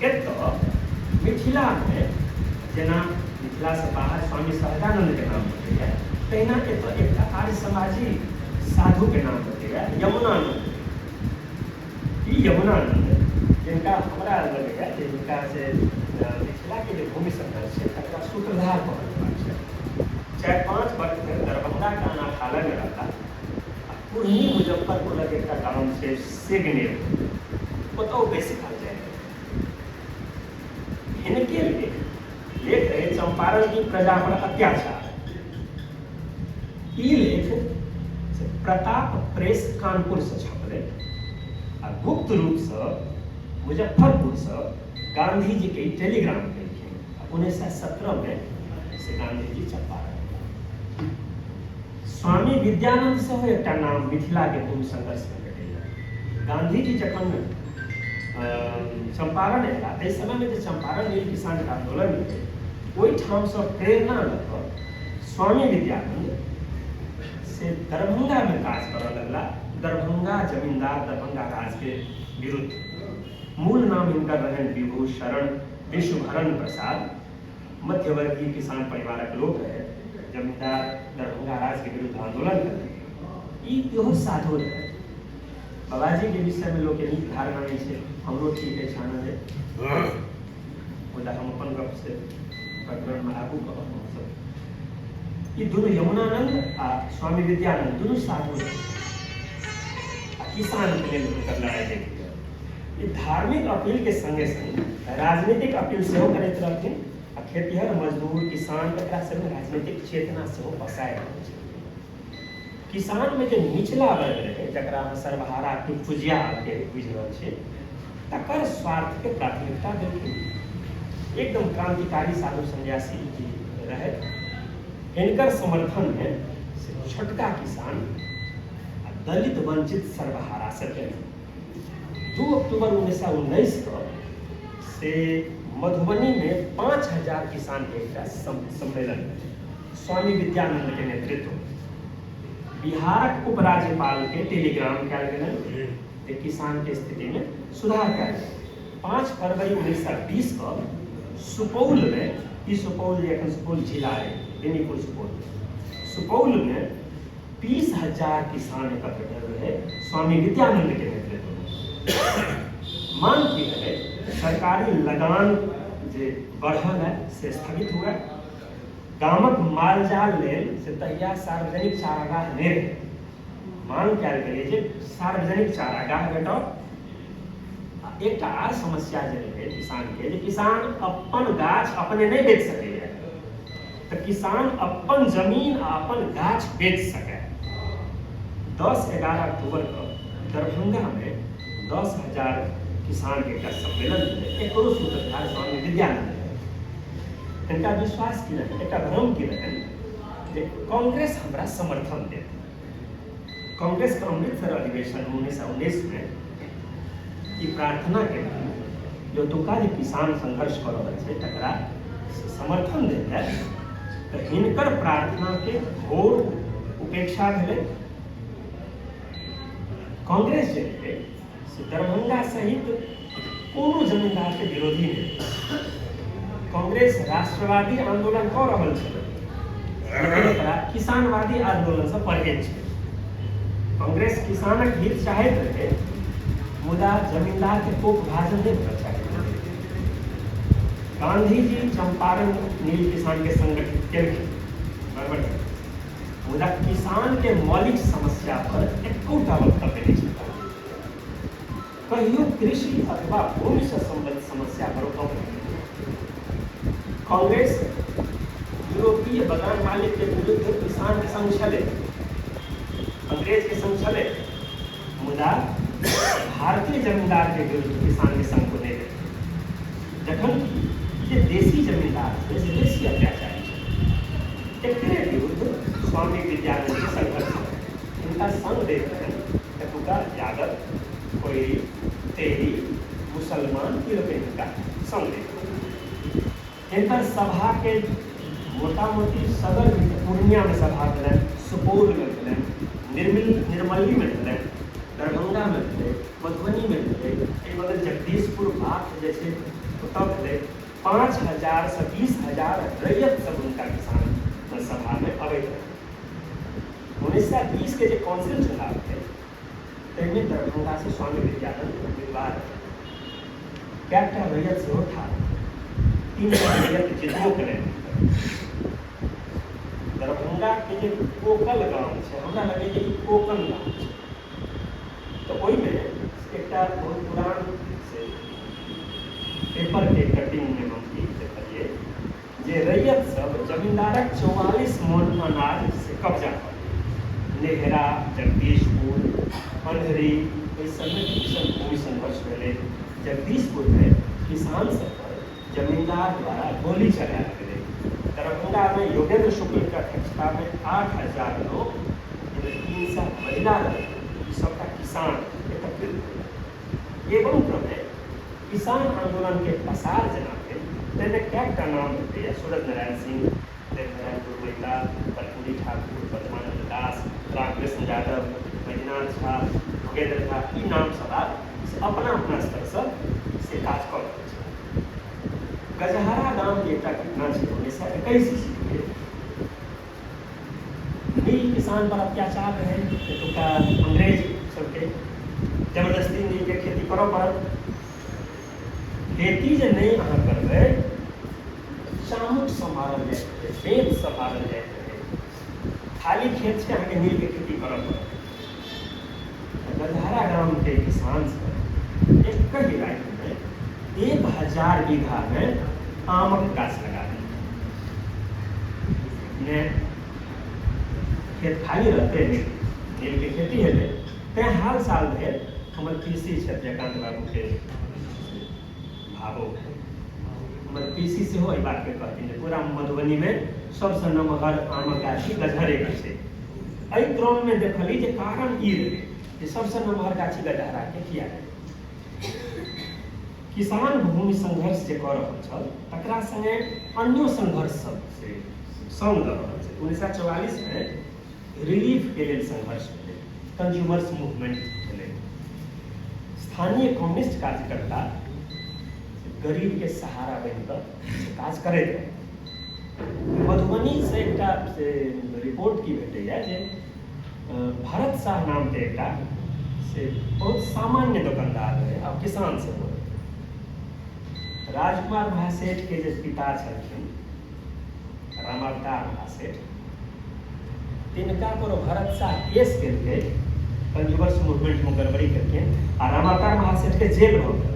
एतऽ मिथिलामे जेना मिथिलासँ बाहर स्वामी सहजानन्दके नाम भेटैए, तहिना एतऽ एकटा आर्य समाजी साधुके नाम भेटैए, यमुनानन्द। ई यमुनानन्द, जिनका हमरा लगैए जे हिनका से मिथिलाके जे भूमि संघर्ष छै, तकरा सूत्रधार कहल जेबाक छै, 4-5 वर्ष धरि दरभंगाके अनाथालयमे रहता आ कुरही मुजफ्फरपुर लग एकटा गाम छै सिगनेर, ओतऽ ओ बेसी काल जाइत रहै। हिनके लेख लेख रहै चंपारण की प्रजा पर अत्याचार। ई लेख से प्रताप प्रेस कानपुरसँ छपलै आ गुप्त रूपसँ मुजफ्फरपुरसँ गांधीजीके ई टेलीग्राम केलखिन आ 1917मे से गांधीजी चंपारण गेलाह। स्वामी विद्यानंद सेहो एकटा नाम मिथिलाके भूमि संघर्षमे भेटैए। गांधीजी जखन चंपारण एला, ताहि समयमे जे चंपारण नील किसानके आंदोलन भेलै, ओहिठामसँ प्रेरणा लऽ कऽ स्वामी विद्यानंद से दरभंगामे काज करऽ लगला, दरभंगा जमींदार, दरभंगा राजके विरुद्ध। मूल नाम हिनकर रहनि विभूषण विश्वभरण प्रसाद। मध्यवर्गीय किसान परिवारक लोक रहथि। जमींदार दरभंगा राजके विरुद्ध आंदोलन करथि। ई इहो साधु रहथि। बाबाजीके विषयमे लोकके नीक धारणा नहि छै, हमरो ठीक अछि आनन्द, मुदा हम अपन गप से प्रकरणमे आगू कहब। हमसभ ई दुनू यमुनानंद आ स्वामी विद्यानंद दुनू साधु रहथि आ किसानके लेल हुनकर लड़ाइ देखि गेल। ई धार्मिक अपीलके संगे संग राजनीतिक अपील सेहो करैत रहथिन आ खेतिहर मजदूर किसान एकरा सबमे राजनीतिक चेतना सेहो पसारि रहल छलखिन। किसानमे जे निचला वर्ग रहै, जकरा अहाँ सर्वहारा टुटपुजिया के बुझि रहल छियै, तकर स्वार्थके प्राथमिकता देलखिन। एकदम क्रांतिकारी साधु सन्यासी जी रहथि। हिनकर समर्थनमे से छोटका किसान आ दलित वंचित सर्वहारा सब केलखिन। 2 अक्टूबर 1919 के से मधुबनीमे 5000 किसानके एकटा सम्मेलन भेलै स्वामी विद्यानंदके नेतृत्व। बिहारक उपराज्यपालके टेलीग्राम कयल गेलनि जे किसानके स्थितिमे सुधार कयल जाय। 5 फरवरी 1920 के सुपौलमे, ई सुपौल जे एखन सुपौल जिला अइ, बेनीपुर सुपौल, सुपौलमे 20,000 किसान एकत्र भेल रहै स्वामी विद्यानंदके नेतृत्वमे। मांग की रहै? सरकारी लगान जे बढ़ल है से स्थगित हुए, गामक मालजाल लेल से तहिया सार्वजनिक चारागाह नहि रहै, मांग कयल गेलै जे सार्वजनिक चारागाह भेटत। आ एकटा आर समस्या जे रहै किसानके, जे किसान अपन गाछ अपने नहि बेच सकैए, तऽ किसान अपन जमीन आ अपन गाछ बेच सकै। 10-11 अक्टूबरके दरभंगामे 10,000 किसानके एकटा सम्मेलन भेलै। एकरो सूत्रधार स्वामी विद्यानंद रहै। हिनका विश्वास की रहनि, एकटा भ्रम की रहनि जे कांग्रेस हमरा समर्थन देत। कांग्रेस के अमृतसर अधिवेशन 1919 में ई प्रार्थना केलखिन जे ओतुका जे किसान संघर्ष कऽ रहल छै तकरा समर्थन देल जाय। तऽ हिनकर प्रार्थना के घोर उपेक्षा भेलै। कांग्रेस जे रहै से दरभंगा सहित कोनो जमींदार के विरोधी नहि। कांग्रेस राष्ट्रवादी आंदोलन कऽ रहल छलै, लेकिन ओकरा किसानवादी आंदोलनसँ परहेज छै। कांग्रेस किसानक हित चाहैत रहै, मुदा जमींदारके कोप भाजन नहि होना चाहैत रहै। गांधीजी चंपारण नील किसानके संगठित केलखिन, बराबर, मुदा किसानके मौलिक समस्या पर एकोटा वक्तव्य नहि छल। कहियो कृषि अथवा भूमिसँ सम्बद्ध समस्या पर गप नहि। कांग्रेस यूरोपीय बगान मालिक के विरुद्ध किसान के संग छलै, अंग्रेज के संग छलै, मुदा भारतीय जमींदार के विरुद्ध किसान के संग नहि रहै, जखन कि जे देशी जमींदार छलै से बेसी अत्याचारी छलै। एकरे विरुद्ध स्वामी विद्यानंद के संघर्ष छलै। हिनका संग दैत रहनि एतुका यादव, कोइरी, तेली, मुसलमान, ई लोकनि हिनका संग दैत रहनि। हिनकर सभाके मोटामोटी सदर पूर्णियामे सभा भेलनि, सुपौलमे भेलनि, निर्मलीमे भेलनि, दरभंगामे भेलै, मधुबनीमे भेलै, एहि बगल जगदीशपुर बाथ जे छै ओतऽ भेलै। 5000सँ 20,000 रैयत सब हुनका किसान सभामे अबैत रहै। 1920 के जे काउंसिल चुनाव भेल ताहिमे दरभंगासँ स्वामी विद्यानंद उम्मीदवार रहै। कएकटा रैयत सेहो ठाढ़ भेल, 3टा रैयत जितबो केलनि। दरभंगाके जे कोकल गाम छै, हमरा लगैए ई कोकल गाम छै, तऽ ओहिमे एकटा बहुत पुरान से पेपरके कटिंगमे हम ई देखलियै जे रैयत सब जमींदारक 44 मन अनाज से कब्जा कऽ लेलकै। नेहरा, जगदीशपुर, अन्हरी, एहि सबमे भीषण भूमि संघर्ष भेलै। जगदीशपुरमे किसान सब पर जमींदार द्वारा गोली चलायल गेलै। दरभंगा दरभंगामे योगेंद्र शुक्लके अध्यक्षतामे 8000 लोक, जाहिमे 300 महिला रहै, ई सबटा किसान एकत्रित भेल। एवं क्रमे किसान आंदोलनके पसार जेना भेल, ताहिमे कएकटा नाम भेटैए: सूरज नारायण सिंह, देवनारायण गुरुमैता, कर्पूरी ठाकुर, पद्मानंद दास, रामकृष्ण यादव, बैजनाथ झा, भोगेन्द्र झा। ई नाम सब आब से अपना अपना स्तरसँ से काज कऽ रहल छै। गजहरा गामके एकटा घटना छै 1921 ईस्वीके। नील किसान पर अत्याचार रहै एतुका अंग्रेज सबके, जबरदस्ती नीलके खेती करऽ पड़ल। खेती जे नहि अहाँ करबै, चामुकसँ मारल जाइत रहै, बेंतसँ मारल जाइत रहै। खाली खेत छै अहाँके, नीलके खेती करऽ पड़त। गजहरा गामके किसान सब एकहि रातिमे 1000 बीघामे आमक गाछ लगा देलकै। ने खेत खाली रहतै, नीलके खेती हेतै। तैँ हाल साल धरि हमर पीसी छथि जयकान्त बाबूके भावो, हमर पीसी सेहो एहि बातके कहथिन जे पूरा मधुबनीमे सबसँ नमहर आमक गाछी गजहरेके छै। एहि क्रममे देखली जे कारण ई रहै जे सबसँ नमहर गाछी गजहराके किया रहै। किसान भूमि संघर्ष जे कऽ रहल छल, तकरा सङ्गे अन्यो संघर्ष सब से सङ्ग दऽ रहल छै। 1944मे रिलीफके लेल संघर्ष भेलै, कंज्यूमर्स मूवमेंट भेलै। स्थानीय कम्युनिस्ट कार्यकर्ता गरीबके सहारा बनि कऽ काज करैत रहै। मधुबनीसँ एकटा से रिपोर्ट की भेटैए जे भरत शाह नामके एकटा से बहुत सामान्य दोकानदार रहै आ किसान सेहो रहै। राजकुमार महासेठके जे पिता छलखिन रामावतार महासेठ, तिनका पर भरत शाह केस केलकै, कंज्यूमर्स मूवमेंटमे गड़बड़ी केलखिन आ रामावतार महासेठके जेल भऽ गेल।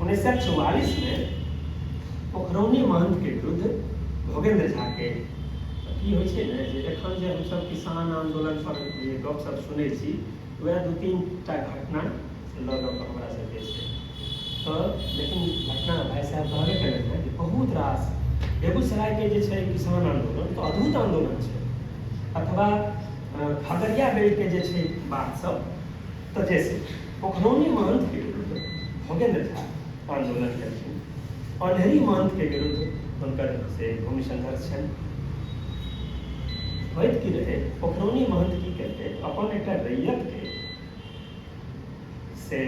1944मे पोखरौनी महंतके विरुद्ध भोगेन्द्र झाके की होइ छै ने जे एखन जे हमसभ किसान आन्दोलन पर जे गपशप सुनै छी, वएह दू तीन टा घटना लऽ लऽ कऽ हमरा सबके छै। तऽ लेकिन घटना भाइ साहेब कहबे केलनि हेँ जे बहुत रास बेगूसरायके जे छै किसान आन्दोलन तऽ अद्भुत आन्दोलन छै, अथवा खगड़िया बेल्टके जे छै बात सब। तऽ जैसे पोखरौनी महंतके विरुद्ध भोगेन्द्र झा आन्दोलन केलखिन, अन्हरी महंतके विरुद्ध हुनकर से भूमि संघर्ष छनि। होइत की रहै, पोखरौनी महंत की केलकै, अपन एकटा रैयतके से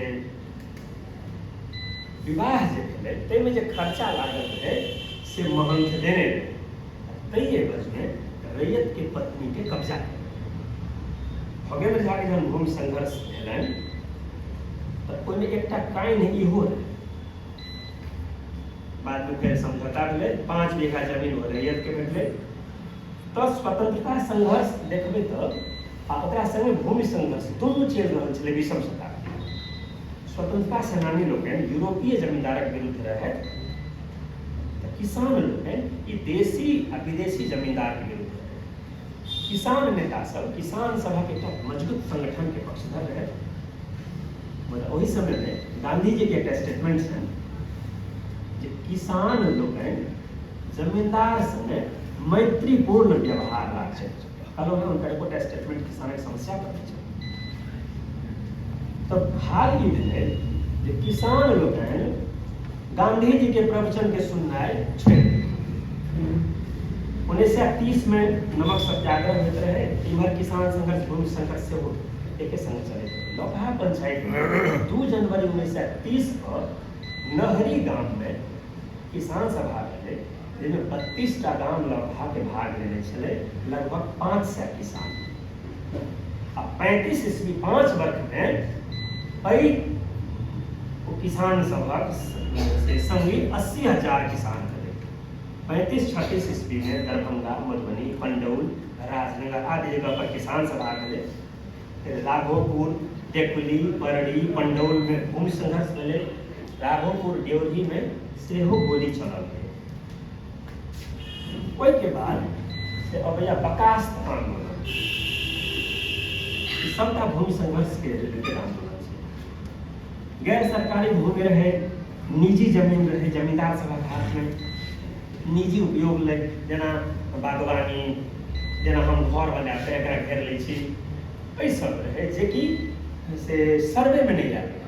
विवाह जे भेलै ताहिमे जे खर्चा लागल रहै से महंत देने रहै, ताहि एवजमे रैयतके पत्नीके कब्जा केलकै। भगेन्द्र झाके जहन भूमि संघर्ष भेलनि तऽ ओहिमे एकटा काइन इहो रहै। बादमे फेर समझौता भेलै, 5 बीघा जमीन ओ रैयतके भेटलै। तऽ स्वतंत्रता संघर्ष देखबै तऽ आ ओकरा संगे भूमि संघर्ष दुनू चलि रहल छलै 20म शताब्दी। स्वतंत्रता सेनानी लोकनि यूरोपीय जमींदारक विरुद्ध रहथि तऽ किसान लोकनि ई देशी आ विदेशी जमींदारके विरुद्ध रहथि। किसान नेता सब किसान सभक एकटा मजबूत संगठनके पक्षधर रहथि। मुदा ओहि समयमे गांधीजीके एकटा स्टेटमेंट छनि जे किसान लोकनि जमींदार संगे मैत्रीपूर्ण व्यवहार राखै। कहलहुँ हेँ, हुनकर एकोटा स्टेटमेंट किसानक समस्या पर नहि छनि। तऽ हाल ई भेलै जे किसान लोकनि गांधीजीके प्रवचनके सुननाइ छोड़ि देलखिन। 1930मे नमक सत्याग्रह होइत रहै, इम्हर किसान संघर्ष भूमि संघर्ष सेहो एके संग चलैत रहै। लौकहा पंचायतमे 2 जनवरी 1930 कऽ नहरी गाममे किसान सभा भेलै, जाहिमे 32टा गाम लौकहाके भाग लेने छलै, लगभग 500 किसान। आ 35 ईस्वी 5 वर्षमे एहि किसान सभक से संगी 80,000 किसान भेलै। 35-36 ईस्वीमे दरभंगा, मधुबनी, पंडौल, राजनगर आदि जगह पर किसान सभा भेलै। फेर राघोपुर, टेकुली, परड़ी, पंडौलमे भूमि संघर्ष भेलै। राघोपुर ड्योढ़ीमे सेहो गोली चलल रहै। ओहिके बाद से अबैया बकास्त आन्दोलन। ई सबटा भूमि संघर्षके रिलेटेड आन्दोलन छै। गैर सरकारी भूमि रहै, निजी जमीन रहै जमींदार सभक हाथमे। निजी उपयोग लेल, जेना बागवानी, जेना हम घर बनायब तऽ एकरा घेर लै छी, एहि सब रहै जेकि से सर्वेमे नहि आयल रहै।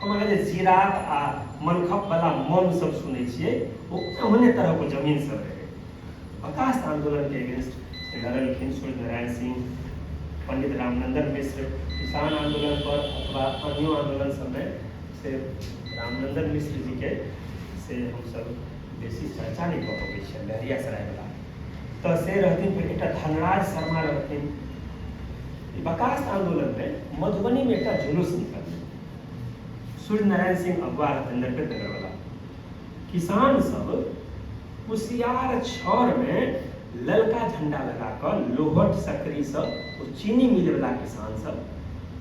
हम अहाँ जे जीरात आ मनखपवला मन सब सुनै छियै, ओ ओहने तरहक ओ जमीन सब रहै। बकास्त आन्दोलनके अगेंस्ट लड़लखिन सूर्यनारायण सिंह, पंडित रामनंदन मिश्र। किसान आन्दोलन पर अथवा अन्यो आन्दोलन सबमे से रामनंदन मिश्र जीके से हमसब बेसी चर्चा नहि कऽ पबै छियै, लहरियासरायवला तऽ से रहथिन। फेर एकटा धनराज शर्मा रहथिन। ई बकास्त आन्दोलनमे मधुबनीमे एकटा जुलूस निकललै, सूर्यनारायण सिंह अगुआ रहथिन, नरपत नगरवला। किसान सब कुसियार छड़मे ललका झंडा लगा कऽ लोहट सकरीसँ ओ चीनी मिलवला किसान सब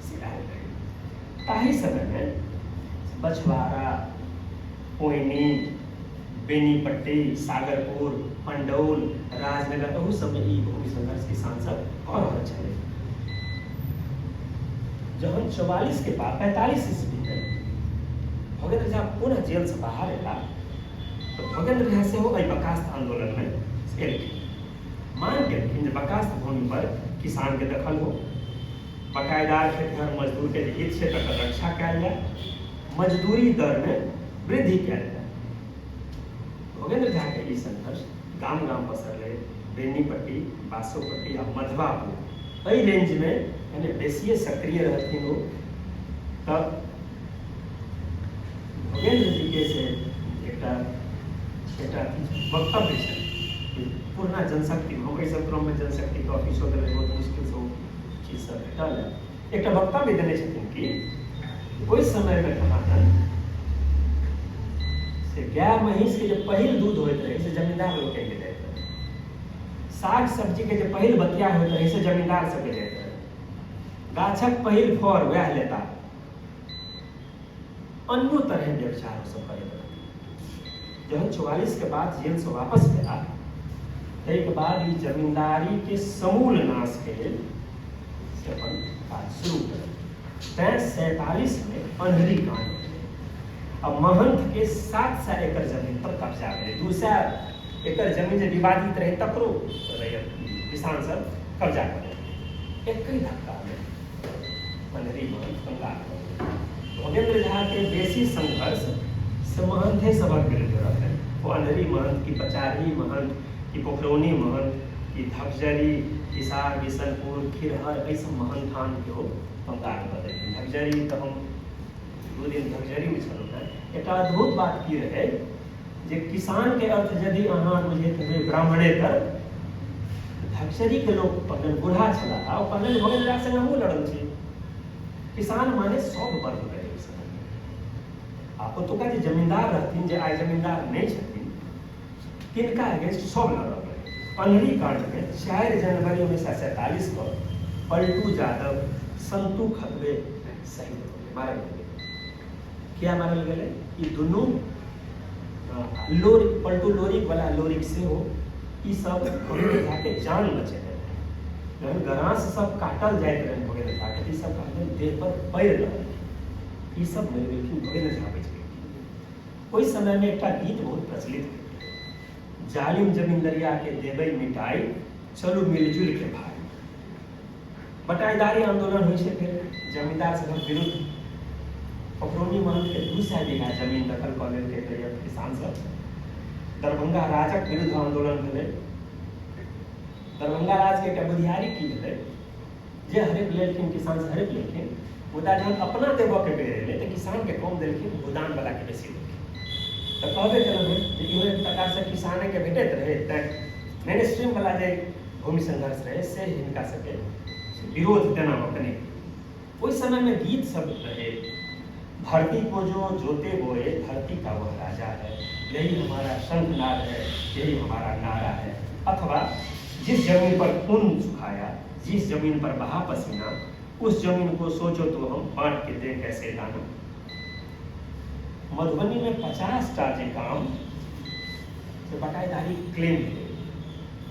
से आयल रहै। ताहि समयमे बछवाड़ा, ओइनी, बेनीपट्टी, सागरपुर, पंडौल, राजनगर, एहू सबमे ई भूमि संघर्ष किसान सब कऽ रहल छलै। जहन 44 के बाद 45 ईस्वीमे भोगेन्द्र झा पुनः जेलसँ बाहर एला तऽ भोगेन्द्र झा सेहो एहि बकास्त आन्दोलनमे एलखिन। मांग केलखिन जे बकास्त भूमि पर किसानके दखल हो, बकायदार खेतिहर मजदूरके जे हित छै तकर रक्षा कयल जाय, मजदूरी दरमे वृद्धि कयल जाय। भोगेन्द्र झाके ई संघर्ष गाम गाम पसरलै। बेनीपट्टी, बासोपट्टी आ मधवापुर एहि रेंजमे यानी बेसिए सक्रिय रहथिन ओ। तऽ भोगेन्द्र जीके से एकटा एकटा वक्तव्य छै कि पुरना जनशक्ति, हम एहि सब क्रममे जनशक्तिके ऑफिसो गेलै, बहुत मुश्किलसँ ओ चीज सब भेटल है। एकटा वक्तव्य देने छथिन कि ओहि समयमे कहाँदन से गाय महींसके जे पहिल दूध होइत रहै से जमींदार लोकनिके जाइत रहै, साग सब्जीके जे पहिल बतिया होइत रहै से जमींदार सबके जाइत रहै, गाछक पहिल फर वएह लेता, अन्यो तरहे व्यभिचार सब करैत रहथिन। जहन 44 के बाद जेलसँ वापस भेला ताहिके बाद ई जमींदारीके समूल नाशके लेल से अपन काज शुरू केलक। तैँ 47मे अन्हरी कांड भेलै आ महंथके 700 एकड़ जमीन पर कब्जा भेलै। 200 एकड़ जमीन जे विवादित रहै तकरो किसान सब कब्जा कऽ लेलकै। एकहि धक्कामे अन्हरी महंथ कंगाल भऽ गेलै। भोगेन्द्र झाके बेसी संघर्ष से महंथे सभक विरुद्ध रहलै। ओ अन्हरी महंथ कि पचारही महंथ कि पोखरौनी महंथ कि धकजरी, हिसार, बिशनपुर, खिरहर, एहि सब महंथानके ओ कंगाल कऽ देलखिन। धकजरी तऽ हम 2 दिन धकजरीमे छलहुँ हेँ। एकटा अद्भुत बात की रहै जे किसानके अर्थ यदि अहाँ बुझैत हेबै ब्राह्मणेतर, धकजरीके लोक पहिने बूढ़ा छलाह, ओ कहलनि भोगेन्द्र झा संगे हमहूँ लड़ल छी। किसान माने सब वर्ग रहै ओहि समयमे। आ ओतुका जे जमींदार रहथिन, जे आइ जमींदार नहि छथिन, तिनका अगेंस्ट सब लड़ल रहै। अन्हरी कांडमे 4 जनवरी 1947 को पलटू यादव, संतू खतबे शहीद हो गेलै, मारल गेलै। किया मारल गेलै? ई दुनू लोरी, पलटू लोरिक वाला लोरिक सेहो ई सब भोगेन्द्र झा के जान बचेने रहै। जहन गराँस सब काटल जाइत रहै भोगेन्द्र झा के, ई सब कहलखिन देह पर पड़ि रहल, ई सब मरि गेलखिन, भोगेन्द्र झा बचि गेलखिन। ओहि समयमे एकटा गीत बहुत प्रचलित भेल रहै, जालिम जमींदरिया के देबै मिटाई, चलू मिलजुल के भाई। बटाईदारी आंदोलन होइ छै फेर जमींदार सभक विरुद्ध। पखरौनी महंत के 200 बीघा जमीन दखल कऽ लेलकै रैयत किसान सब। दरभंगा राजक विरुद्ध आंदोलन भेलै। दरभंगा राज के एकटा बुधियारी की भेलै जे हड़पि लेलखिन, किसान से हड़पि लेलखिन, मुदा जहन अपना देबऽ के बेर एलै तऽ किसान के कम देलखिन, भूदान वाला के बेसी देलखिन। तऽ कहबे केलहुँ हेँ जे इहो एक प्रकारसँ किसानेके भेटैत रहै, तैँ मेन स्ट्रीम वाला जे भूमि संघर्ष रहै से हिनका सबके विरोध तेना कऽ नहि। ओहि समयमे गीत सब रहै, धरती को जो जोते बोए धरती का वह राजा है, यही हमारा शंखनाद है, यही हमारा नारा है। अथवा जिस जमीन पर खून सुखाया, जिस जमीन पर बहा पसीना, उस जमीन को सोचो तो हम बांट के दे कैसे दाना। मधुबनी में 50 टा जे गाम से बटाईदारी क्लेम भेलै,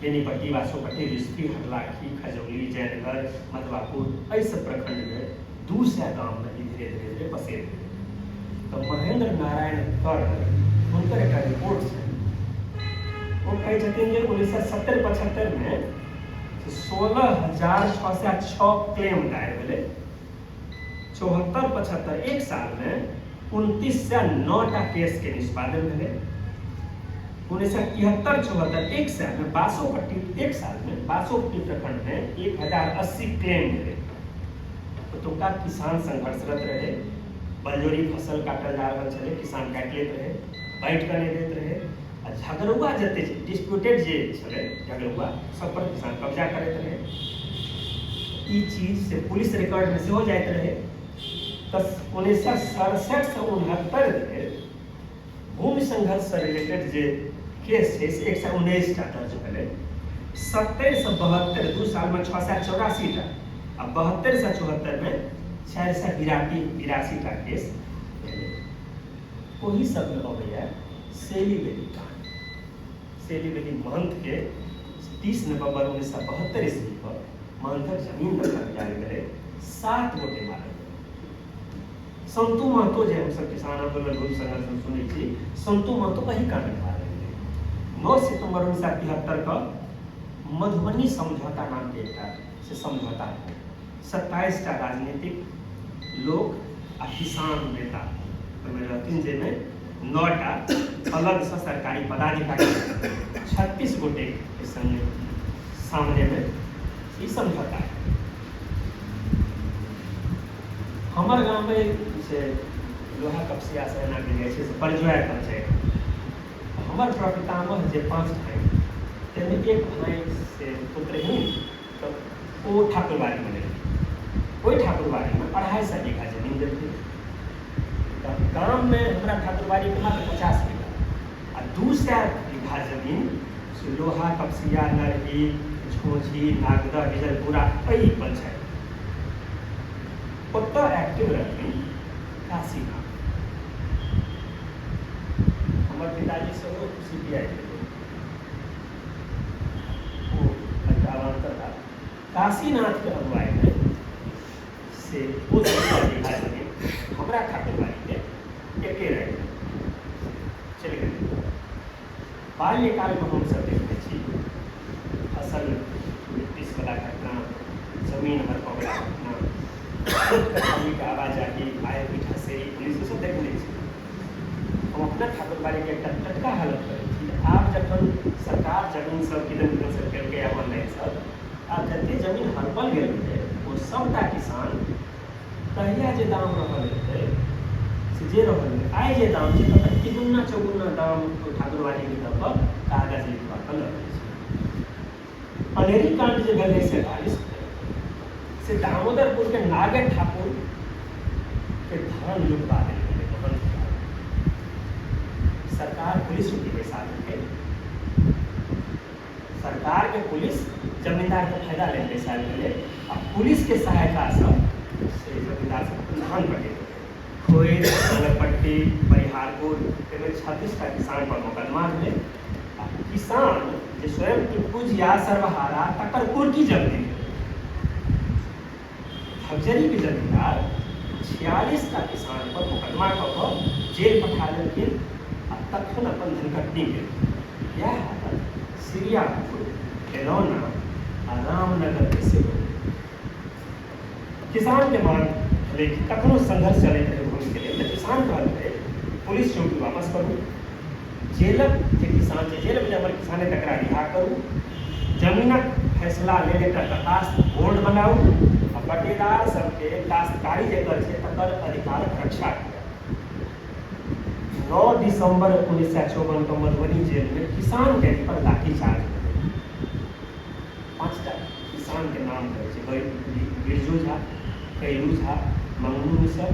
बेनीपट्टी, बासोपट्टी, बिस्फी, हरलाखी, खजौली, जैनगर, मधवापुर, एहि सब प्रखंडमे 200 गाममे ई धीरे धीरे धीरे पसरि गेलै। तऽ महेंद्र नारायण कर्ण हुनकर एकटा रिपोर्ट छनि कहै छथिन जे 1970-75 मे 16,606 क्लेम दायर भेलै। 74-75 एक सालमे 2909 टा केसके निष्पादन भेलै। 1973-74 एक सालमे बासोपट्टी, एक सालमे बासोपट्टी प्रखंडमे 1080 क्लेम भेलै। ओतुका किसान संघर्षरत रहै, बलजोरी फसल काटल जा रहल छलै, किसान काटि लैत रहै, बाँटि कऽ नहि दैत रहै, आ झगड़ुआ जते डिस्प्यूटेड जे छलै झगड़ुआ सब पर किसान कब्जा करैत रहै। ई चीज से पुलिस रिकॉर्डमे सेहो जाइत रहै। तऽ 1967 से 69 धरि भूमि संघर्षसँ रिलेटेड जे केस छै से 119 टा दर्ज भेलै। 70 से 72 2 सालमे 684 टा आ 72 से 74मे 482 टा केस भेलै। ओहि सबमे अबैए सेलीबेली कांड। सेलीबेली महंतके 30 नवम्बर 1972 ईस्वी पर महंतक जमीन दखल जायल गेलै, सात गोटे मारल गेलै। संतू महतो जे हमसब किसान आंदोलन भूमि संघर्ष में सुनै छी, संतू महतो एही कांड मारल गेलै। 9 सितम्बर 1973 का मधुबनी समझौता नामके एकटा से समझौता भेल। 27 टा राजनीतिक लोक आ किसान नेता ओहिमे रहथिन, जाहिमे नओ टा अलगसँ सरकारी पदाधिकारी, 36 गोटेके संगे सामनेमे ई समझौता है। हमर गाममे से लोहा कपसिया से एना जाइ छै से परजोया पंचायत। हमर प्रपितामह जे पाँच भाइ, ताहिमे एक भाइ से पुत्रहीन, तऽ ओ ठाकुरबाड़ी बनेलखिन। ओहि ठाकुरबाड़ीमे 250 बीघा जमीन देलखिन। तऽ गाममे हमरा ठाकुरबाड़ीके मात्र 50 बीघा आ 200 बीघा जमीन से लोहा कपसिया, नरही, झोंझी, नागदह, बिजलपुरा एहि पंचायत। ओतऽ एक्टिव रहथिन काशीनाथ। हमर पिताजी सेहो सीपीआई के, ओ अवान्तर बात। काशीनाथके अगुवाईमे से ओ 200 बीघा जमीन हमरा ठाकुरबाड़ीके एके रातिमे चलि गेलै। बाल्यकालमे हमसभ देखने छी फसल वला घटना, जमीन हड़पऽवला घटना, कोर्ट कचहरीके आवाजाही, मारिपीट, हसेरी, पुलिस, सब देखने छी। हम अपना ठाकुरबाड़ीके एकटा टटका हालत करै छी। आब जखन सरकार जमीन सब किदन किदन सब केलकै, ऑनलाइन सब, आब जते जमीन हड़पल गेल रहै ओ सबटा किसान तहिया जे दाम रहल हेतै से जे रहल हेतै, आइ जे दाम छै तकर तिगुना चौगुना दाम ओहि ठाकुरबाड़ीके दऽ कऽ कागज लिखवा कऽ लऽ लै छै। पनेरी कांड जे भेल रहै 47 से दामोदरपुर के नागे ठाकुर के धान लुटबा देल गेलै महंत। सरकार पुलिस चौकी बैसा देलकै। सरकार के पुलिस जमींदार के फायदा लेल बैसायल गेलै आ पुलिस के सहायतासँ से जमींदार सब धान कटेलकै। खोइर, पट्टी, बरिहारपुर, एहिमे 26 टा किसान पर मोकदमा भेलै आ किसान जे स्वयं टिप्पू या सर्वहारा, तकर कुर्की जब्ती भेलै। धगजरीके जमींदार 46 टा किसान पर मोकदमा कऽ कऽ जेल पठा देलखिन आ तखन अपन धनकटनी केलखिन। इएह हालत सिरियापुर, बेलौना आ रामनगरके सेहो। किसानके मांग भेलै कि कखनो संघर्ष चलैत रहै भूमिके लेल, तऽ किसान कहलकै पुलिस चौकी वापस करू, जेलक जे किसान छै, जेलमे जे हमर किसान है तकरा रिहा करू, जमीनक फैसला लेल एकटा दरखास्त बोर्ड बनाउ आ बटेदार सबके काश्तकारी जकर छै तकर अधिकारक रक्षा करू। 9 दिसम्बर 1954 के मधुबनी जेलमे किसान कैदी पर लाठीचार्ज भेलै। पाँचटा किसानके नाम कहै छै, बिरजू झा, कैलू झा, मंगनू मिसर,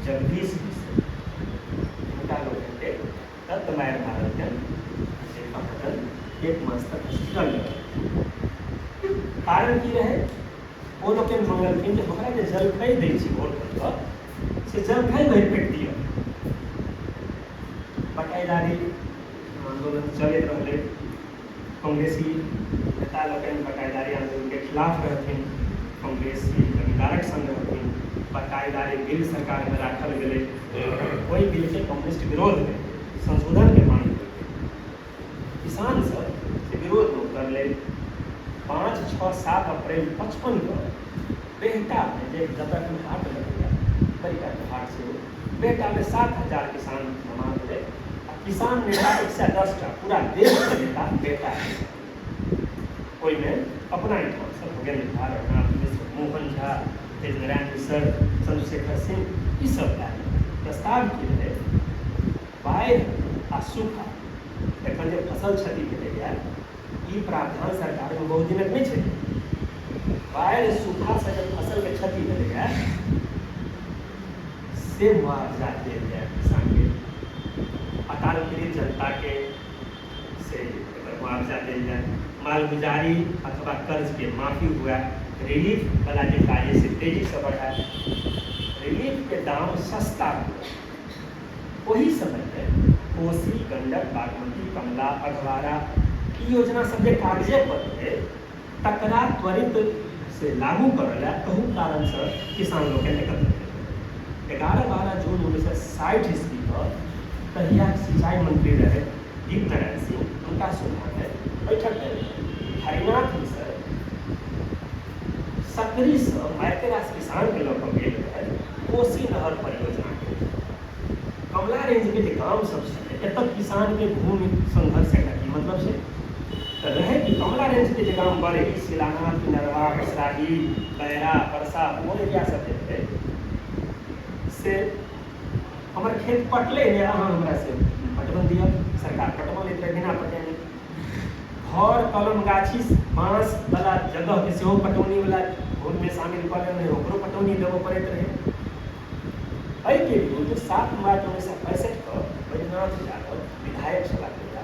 जगदीश मिश्र। हिनका लोकनिके तत मारि मारलकनि जे कहाँदन एक मास तक हॉस्पिटल रहल। कारण की रहै? ओ लोकनि मंगलखिन जे हमरा जे जलखै दै छी होटल पर से जलखै भरि पेट दिअ। बटाईदारी आन्दोलन चलैत रहलै। कांग्रेसी नेता लोकनि बटाईदारी आन्दोलनके खिलाफ रहथिन, कांग्रेसी जमींदारक संग रहथिन। बटाईदारी बिल सरकारमे राखल गेलै। ओहि बिलके कम्युनिस्ट विरोध केलकै, संशोधनके मांग केलकै। किसान सब 6-7 अप्रैल 55 के बेहटामे, जे जतऽ एखन हाट लगैए, बड़ीटा हाट छै, बेहटामे 7000 किसान जमा भेलै आ किसान नेता 110 टा पूरा देशके नेता बेहटा। ओहिमे अपना एहिठामसँ भोगेन्द्र झा, रघुनाथ मिश्र, मोहन झा, तेजनारायण मिश्र, चंद्रशेखर सिंह, ईसब आयल। प्रस्ताव की रहै? बाढ़ि आ सूखा, एखन जे फसल क्षति भेलैए, ई प्रावधान सरकारमे बहुत दिनक नहि छलै। बाढ़ि सूखासँ जे फसलके क्षति भेलैए से मुआवजा देल जाय किसानके, अकाल पीड़ित जनताके से एकर मुआवजा देल जाय, मालगुजारी अथवा कर्जके माफी हुए, रिलीफ वाला जे कार्य से तेजीसँ बढ़ाए, रिलीफके दाम सस्ता हुए। ओहि समयमे कोसी, गंडक, बागमती, कमला, अधवारा ई योजना सब जे कागजे पर रहै तकरा त्वरित से लागू करऽ लए तहू कारणसँ किसान लोकनि एकत्र भेल। 11-12 जून 1960 ईस्वीके तहिया सिंचाई मंत्री रहै दीप नारायण सिंह, हुनका सोझाँमे बैठक भेल। हरिनाथ मिश्र सकरीसँ मारिते रास किसानके लऽ कऽ गेल रहै कोसी नहर परियोजनाके। कमला रेंजके जे गाम सब छलै, एतऽ किसानके भूमि संघर्ष एकरा की मतलब छै? तऽ रहै कि कमला रेंजके जे गाम बरही, शिलानाथ, नरवा, बसराही, बैरा, परसा, ओ एरिया सब जे रहै से हमर खेत पटलै नहि, अहाँ हमरा से पटवन दिअ। सरकार पटवन लैत रहै बिना पटेने। घर, कलम, गाछी, बाँस वाला जगहके सेहो पटौनी वाला भूमिमे शामिल कऽ लेने रहै, ओकरो पटौनी देबऽ पड़ैत रहै। एहिके विरुद्ध 7 मार्च 1965 के बैद्यनाथ यादव विधायक छलाह तहिया,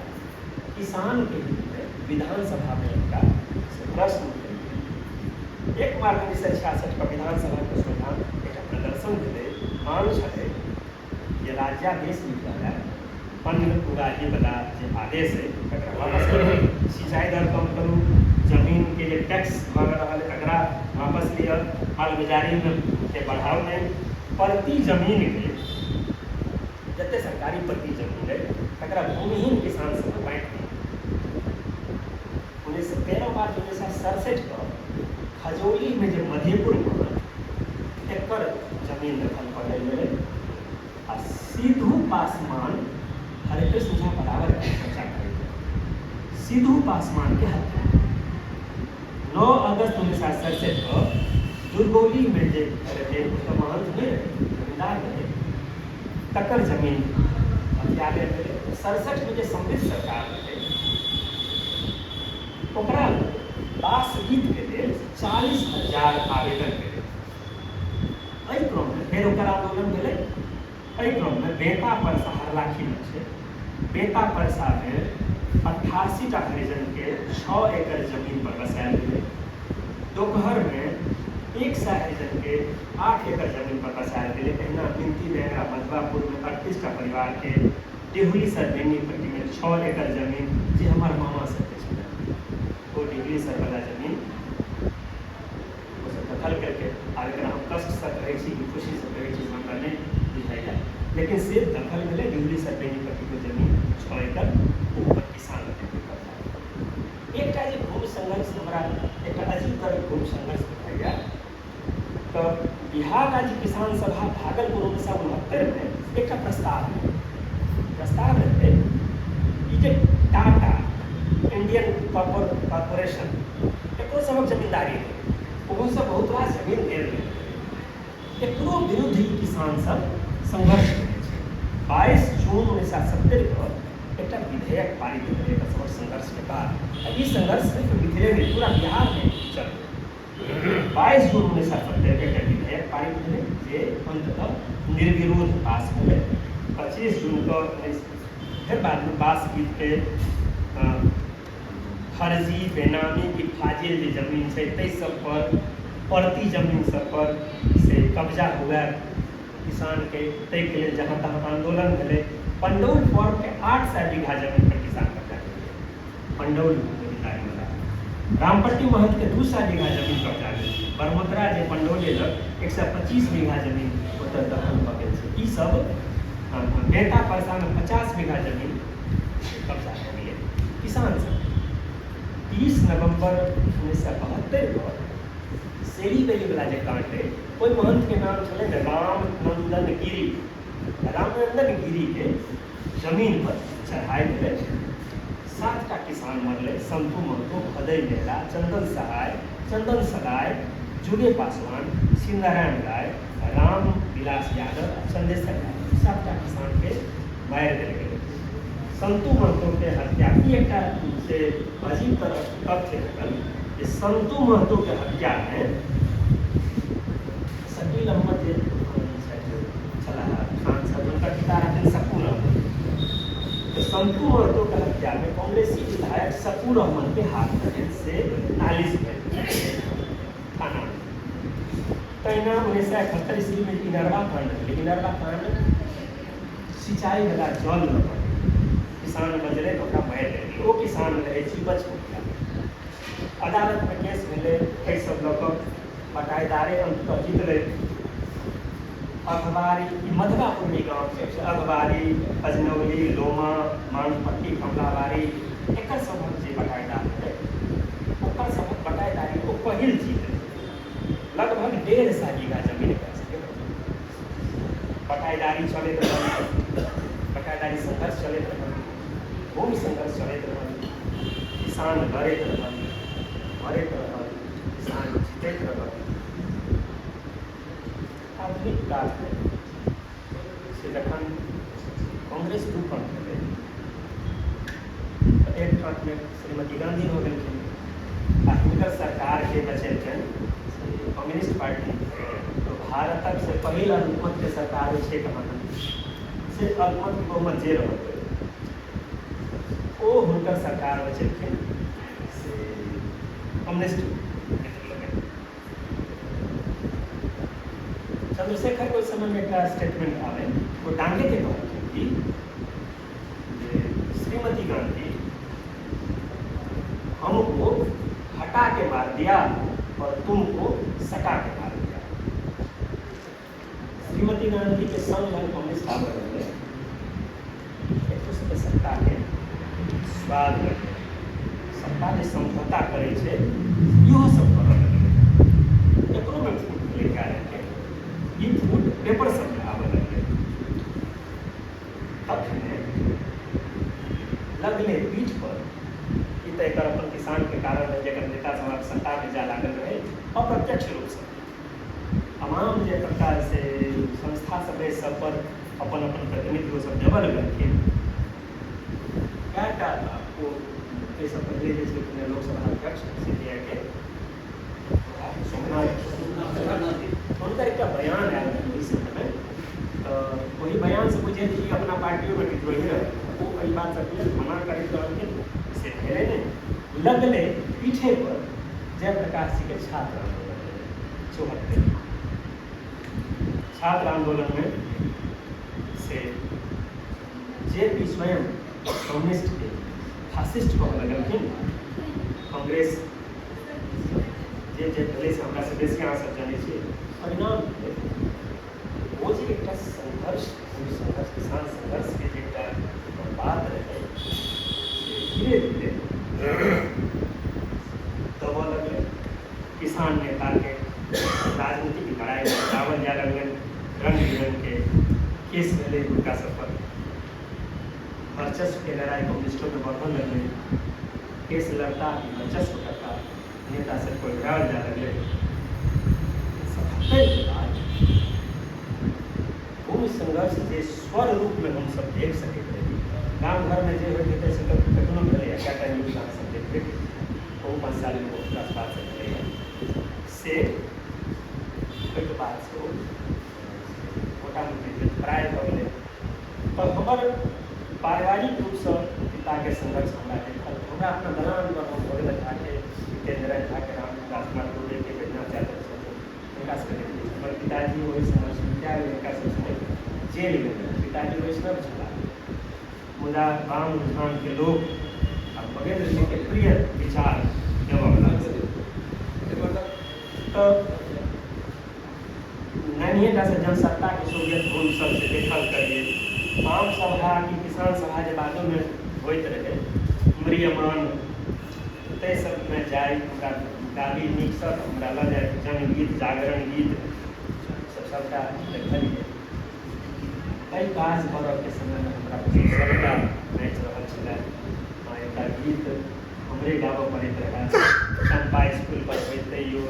किसानके हितमे विधानसभामे एकटा से प्रश्न उठेलखिन। 1 मार्च 1966 के विधानसभाके सोझाँ एकटा प्रदर्शन भेलै। मांग छलै जे राज्यादेश निकलल है, अन्न उगाही वाला जे आदेश है, तकरा वापस करू, सिंचाई दर कम करू, जमीनके जे टैक्स भऽ रहल है तकरा वापस लिअ, मालगुजारीमे के बढ़ाव नहि, परती जमीनके जते सरकारी परती जमीन है तकरा भूमिहीन किसान सबके बाँटि दियौ। 1913 मार्च 1967 के खजौलीमे जे मधेपुरमे एकर जमीन दखल कऽ लेल गेलै आ सिधू पासवान, हरिकृष्ण झा बराबर चर्चा करैत रहै, सिधू पासवानके हत्या। 9 अगस्त 1967 के दुर्गौलीमे जे रहै, ओतऽ महंत नहि रहै, जमींदार रहै, तकर जमीन हथिया लेल गेलै। 67मे जे समृद्ध सरकार रहै ओकरा बास गीतके लेल 40,000 आवेदन भेलै। एहि क्रममे फेर ओकर आन्दोलन भेलै। एहि क्रममे बेता परसा, हरलाखीमे छै, बेता परसामे 88 टा हरिजनके 6 एकड़ जमीन पर बसायल गेलै। दोपहरमे 100 हरिजनके 8 एकड़ जमीन पर बसायल गेलै। तहिना मिनती नेहरा मधुआपुरमे 38 टा परिवारके, डिहुली सर बेनीपट्टीमे 6 एकड़ जमीन जे हमर मामा सबके छलै, ओ डिहुली सरवला जमीन ओसभ दखल केलकै। आब एकरा हम कष्टसँ कहै छी कि खुशीसँ कहै छी, हमरा नहि बुझाइए, लेकिन से दखल भेलै। डिहुली सर बेनीपट्टीके जमीन 6 एकड़, ओहूपर किसान लोकनिके कब्जा। एकटा जे भूमि संघर्ष हमरा एकटा अजीब तरहक भूमि संघर्ष बुझाइए, तऽ बिहार राज्य किसान सभा भागलपुर 1969मे एकटा प्रस्ताव रहै। प्रस्ताव रहै ई जे टाटा, इंडियन कॉर्पोरेशन, एकरो सभक जमींदारी रहै, ओहो सब बहुत रास जमीन गेल रहै, एकरो विरुद्ध ई किसान सब संघर्ष करै छै। 22 जून 1970 के एकटा विधेयक पारित भेलै एकर सभक संघर्षके बाद। आ ई संघर्ष सिर्फ मिथिले नहि, पूरा बिहारमे चललै। 22 जून 1970 के एकटा विधेयक पारित भेलै जे अन्ततः निर्विरोध पास भेलै। 25 जूनके फेर बादमे बास गीतके फर्जी, बेनामी की फाजिल जे जमीन छै ताहि सब पर, परती जमीन सब पर से कब्जा हुए किसानके, ताहिके लेल जहाँ तहाँ आन्दोलन भेलै। पंडौल फॉर्मके 800 बीघा जमीन पर किसान कब्जा केलकै, पंडौल जमींदारीवला। रामपट्टी महंतके 200 बीघा जमीन कब्जा भेल। बरमोतरा जे पंडौले लग 125 बीघा जमीन ओतऽ दखल भऽ गेल छै। ई सब बेता परसामे 50 बीघा जमीन कब्जा भऽ गेलै किसान सब। 30 नवम्बर 1972 कऽ सेरी बेलीवला जे काण्ड अइ, ओहि महन्थके नाम छलनि रामनन्दन गिरी। रामनन्दन गिरीके जमीन पर चढ़ाइ भेलै। 7टा किसान मरलै, संतू महतो, भदई मेहरा, चंदन सहाय, चंदन सदाय, जुगे पासवान, शिवनारायण राय, राम विलास यादव आ चंदेश्वर यादव। 7टा किसानके मारि देल गेलै। संतू महतोके हत्या ई एकटा से अजीब तरह तथ्य भेटल जे संतू महतोके हत्यामे शकील अहमद जे छलाह सांसद, हुनकर पिता रहथिन शकूर अहमद। तऽ संतू महतोके हत्यामे कांग्रेसी विधायक शकूर अहमदके हाथ रहनि से नालिश भेल थानामे। तहिना 1971 ईस्वीमे इनरवा काण्ड भेलै। इनरवा काण्ड सिंचाइवला जल लऽ कऽ किसान बजलै तऽ ओकरा मारि देल गेलै। ओ किसान रहै जीवछ मुखिया। अदालतमे केस भेलै, एहि सब लऽ कऽ बटाइदारे अन्ततः जीतलै। अघबारी, ई मधवापुरमे गाम छै, अघबारी, अजनौली, लोमा, मानपट्टी, कमलाबारी, एकर सभक जे बटाइदार रहै ओकर सभक बटाइदारी ओ पहिल जीत रहै। लगभग 150 बीघा जमीन एकरा सबके बटाइदारी चलैत रहल, बटाइदारी संघर्ष चलैत रहल, भूमि संघर्ष चलैत रहल, किसान लड़ैत रहल, मरैत रहल, किसान जीतैत रहल। आधुनिक कालमे से जखन कांग्रेस दू फंट भेलै तऽ एक फंटमे श्रीमती गाँधी भऽ गेलखिन आ हिनकर सरकारके बचेलकनि से कम्युनिस्ट पार्टी। तऽ भारतक से पहिल अल्पमतके सरकार होइ छै कहाँ से अल्पमत बहुमत जे रहल ओ हुनकर सरकार बचेलखिन से कम्युनिस्ट मित्र लोकनि। चंद्रशेखर के ओहि समयमे एकटा स्टेटमेंट आबै, ओ डांगेके कहलखिन कि जे श्रीमती गांधी हमको हटा के मार दिया और तुमको सटा के मार दिया। श्रीमती गांधी के संग जहन कम्युनिस्ट आबऽ लगलै, एक सबके सत्ताके स्वाद लगलै। सत्ता जे समझौता करै छै इहो सब करऽ लगलै। एकरोमे फूट भेलै कए रङ्गके, ई फूट पेपर सबमे आबऽ लगलै। तखने लगले पीठ पर ई तऽ एकर अपन किसानके कारण रहै, जकर नेता सब आब सत्तामे जाय लागल रहै अप्रत्यक्ष रूपसँ। तमाम जे एतुका से संस्था सब रहै सब पर अपन अपन प्रतिनिधि ओ सब देबऽ लगलखिन। कएटा ओ एहिसँ पहिले जे छलखिन लोकसभा अध्यक्ष सी पी I के सोमनाथ, हुनकर एकटा बयान आयल रहै ओहि समयमे, तऽ ओहि बयानसँ बुझियै जे ई अपना पार्टियोमे विद्रोही रहै। ओ एहि बात सबके लेल मना करैत रहलखिन, से भेलै नहि। लगले पीठे पर जयप्रकाश जीके छात्र आन्दोलन भेलै 74। छात्र आन्दोलनमे से जे पी स्वयं कम्युनिस्टके फासिस्ट कहऽ लगलखिन। कांग्रेस जे जे भेलै से हमरासँ बेसी अहाँ सब जनै छियै। परिणाम भेलै ओ जे एकटा संघर्ष, भूमि संघर्ष, किसान संघर्षके जे एकटा बात रहै से धीरे धीरे दबऽ लगलै। किसान नेताके राजनीतिक लड़ाइमे हटाओल जाय लगलनि, रङ्ग बिरङ्गके केस भेलै हुनका सब पर। वर्चस्वके लड़ाइ कम्युनिस्टोमे बढ़ऽ लगलै, केस लड़ता कि वर्चस्व करता, नेता सबके ओझराओल जाय लगलै। 77के बाद भूमि संघर्ष जे स्वर रूपमे हमसब देख सकैत रही, गाम घरमे जे होइत हेतै से तऽ कखनो भेलैए, कएटा न्यूज अहाँ सब देखबै, ओहू 5 सालमे बहुत रास बात सब भेलैए, से ओहिके बाद से ओ मोटा मोटी प्राय भऽ गेलै। तऽ हमर पारिवारिक रूपसँ पिताके संघर्ष हमरा देखल। हमरा अपना दलानपर हम भोगेन्द्र झाके, जितेन्द्र झाके, राम राजकुमार दुबेके, बैद्यनाथ यादव छथिन, हुनका सबके देखने छी। हमर पिताजी ओहि संघर्षमे कए बेर हिनका सब सङ्गे जेल गेल रहथि। पिताजी वैष्णव छलाह, मुदा वाम रुझानके लोक आ भोगेन्द्र जीके प्रिय विचार देबऽवला। तऽ नानिएटासँ जनसत्ताके सोवियत भूमि सबसँ देखल करियै। आम सभा कि किसान सभा जे बादोमे होइत रहै म्रियमान, ताहि सबमे जाइ, हमरा गाबी नीकसँ तऽ हमरा लऽ जाइ, जनगीत जागरण गीत सब सबटा देखलियै। एहि काज करऽके समयमे हमरा सबटा नाचि रहल छलै। एकटा गीत हमरे गाबऽ पड़ैत रहए, चम्पा इसकुल पर होइ तैयो,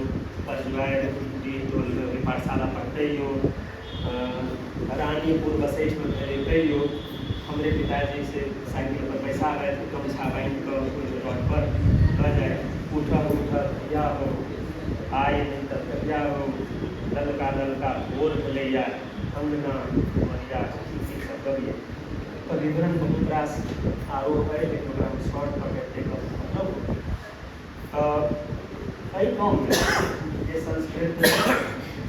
परजुआरि डीह टोलमे होइ पाठशाला पर तैयो, रानीपुर बसैठमे भेलै तैयो हमरे पिताजी से साइकिल पर बैसाबथि, गमछा बान्हि कऽ ओहि रोड पर लऽ जाय, उठह उठह भैया हो, आइ नहि तऽ कहिया हो, ललका ललका भोर भेलैया, अङ्गना दुआरिया, ई गीत सब गबियै। ओकर विवरण बहुत रास आरो अइ, लेकिन ओकरा हम शॉर्ट कऽ के एतेक कहलहुँ। तऽ एहि गाँवमे जे संस्कृत,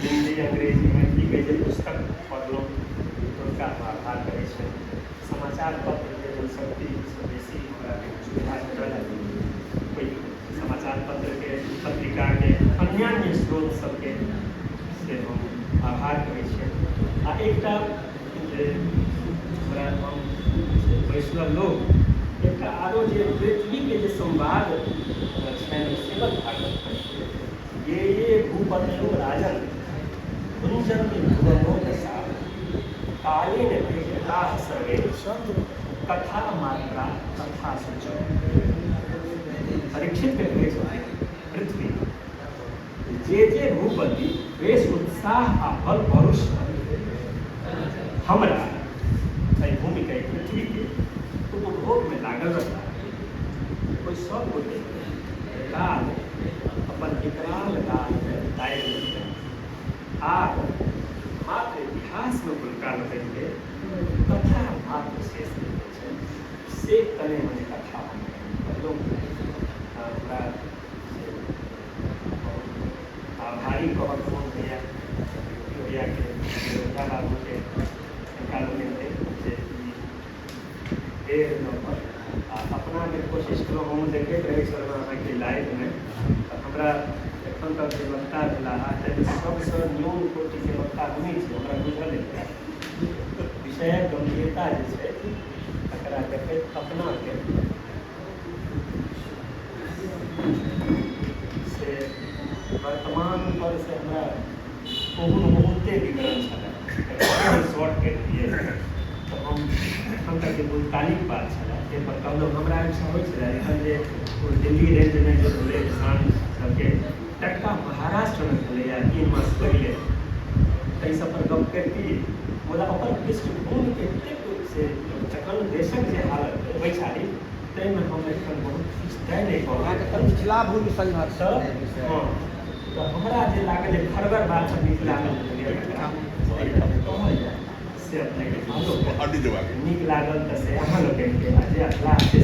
हिन्दी, अंग्रेजी, मैथिलीके जे पुस्तक पढ़लहुँ हुनका हम आभार करै छियनि। समाचार पत्र जे जनशक्तिसँ बेसी हमरा सुविधा भेटल ओहि समाचार पत्रके, पत्रिकाके, अन्यान्य स्रोत सबके से हम आभार करै छियनि। आ एकटा जे हमरा हम वैष्णव लोक एकटा आरो जे पृथ्वीके जे संवाद छनि श्रीमद् भागवत, ये ये भूपतयो राजन भुञ्जन्ति भुवनोजसा कालेन विहिताः सर्वे कथा मात्रा कथा सुच। परीक्षित के कहै छथिन पृथ्वी जे जे भूपति बेस उत्साह आ बल पौरुष हमरा एहि भूमिके पृथ्वीके उपभोगमे लागल रहता, ओहि सब गोटे काल अपन विकराल गालमे दाबि लेलकै। आब मात्र इतिहासमे हुनका लोकनिके कथा मात्र शेष रहि गेल छनि, से कने मने कथा हम कहलहुँ। हमरा से बहुत आभारी कहब मोन होइए भैयाके, लोहिया बाबूके, हिनका लोकनिके जे ई बेर पर आ अपना बेर कोशिश केलहुँ। हम देखैत रहै छलहुँ अहाँके लाइवमे, तऽ हमरा एखन तक जे वक्ता भेला हँ ताहिमे सबसँ न्यून कोटिके वक्ता हमही छी, हमरा बुझल अछि। विषयक गम्भीरता जे छै तकरा देखैत अपनाके से वर्तमान पर से हमरा बहुत बहुते विवरण छलै, शॉर्ट करि दियै। तऽ हम एखन तक जे भूतकालिक बात छलै ताहिपर कहलहुँ। हमरा इच्छा होइ छलै एखन जे ओ दिल्ली रेंजमे जे भेलै किसान सबके टटका, महाराष्ट्रमे भेलैए 3 मास पहिले, ताहि सबपर गप करितियै, मुदा ओकर पृष्ठभूमि एतेक से जखन देशक जे हालत वैचारिक ताहिमे हम एखन बहुत किछु तय नहि कऽ अहाँके तऽ मिथिला भूमि संघर्ष तऽ हँ, तऽ हमरा जे लागल जे खड़गर बात सब मिथिलामे भेलैए कहल जाय से अपनेके कहलहुँ। नीक लागल तऽ से अहाँ लोकनिके, आ जे अधलाह से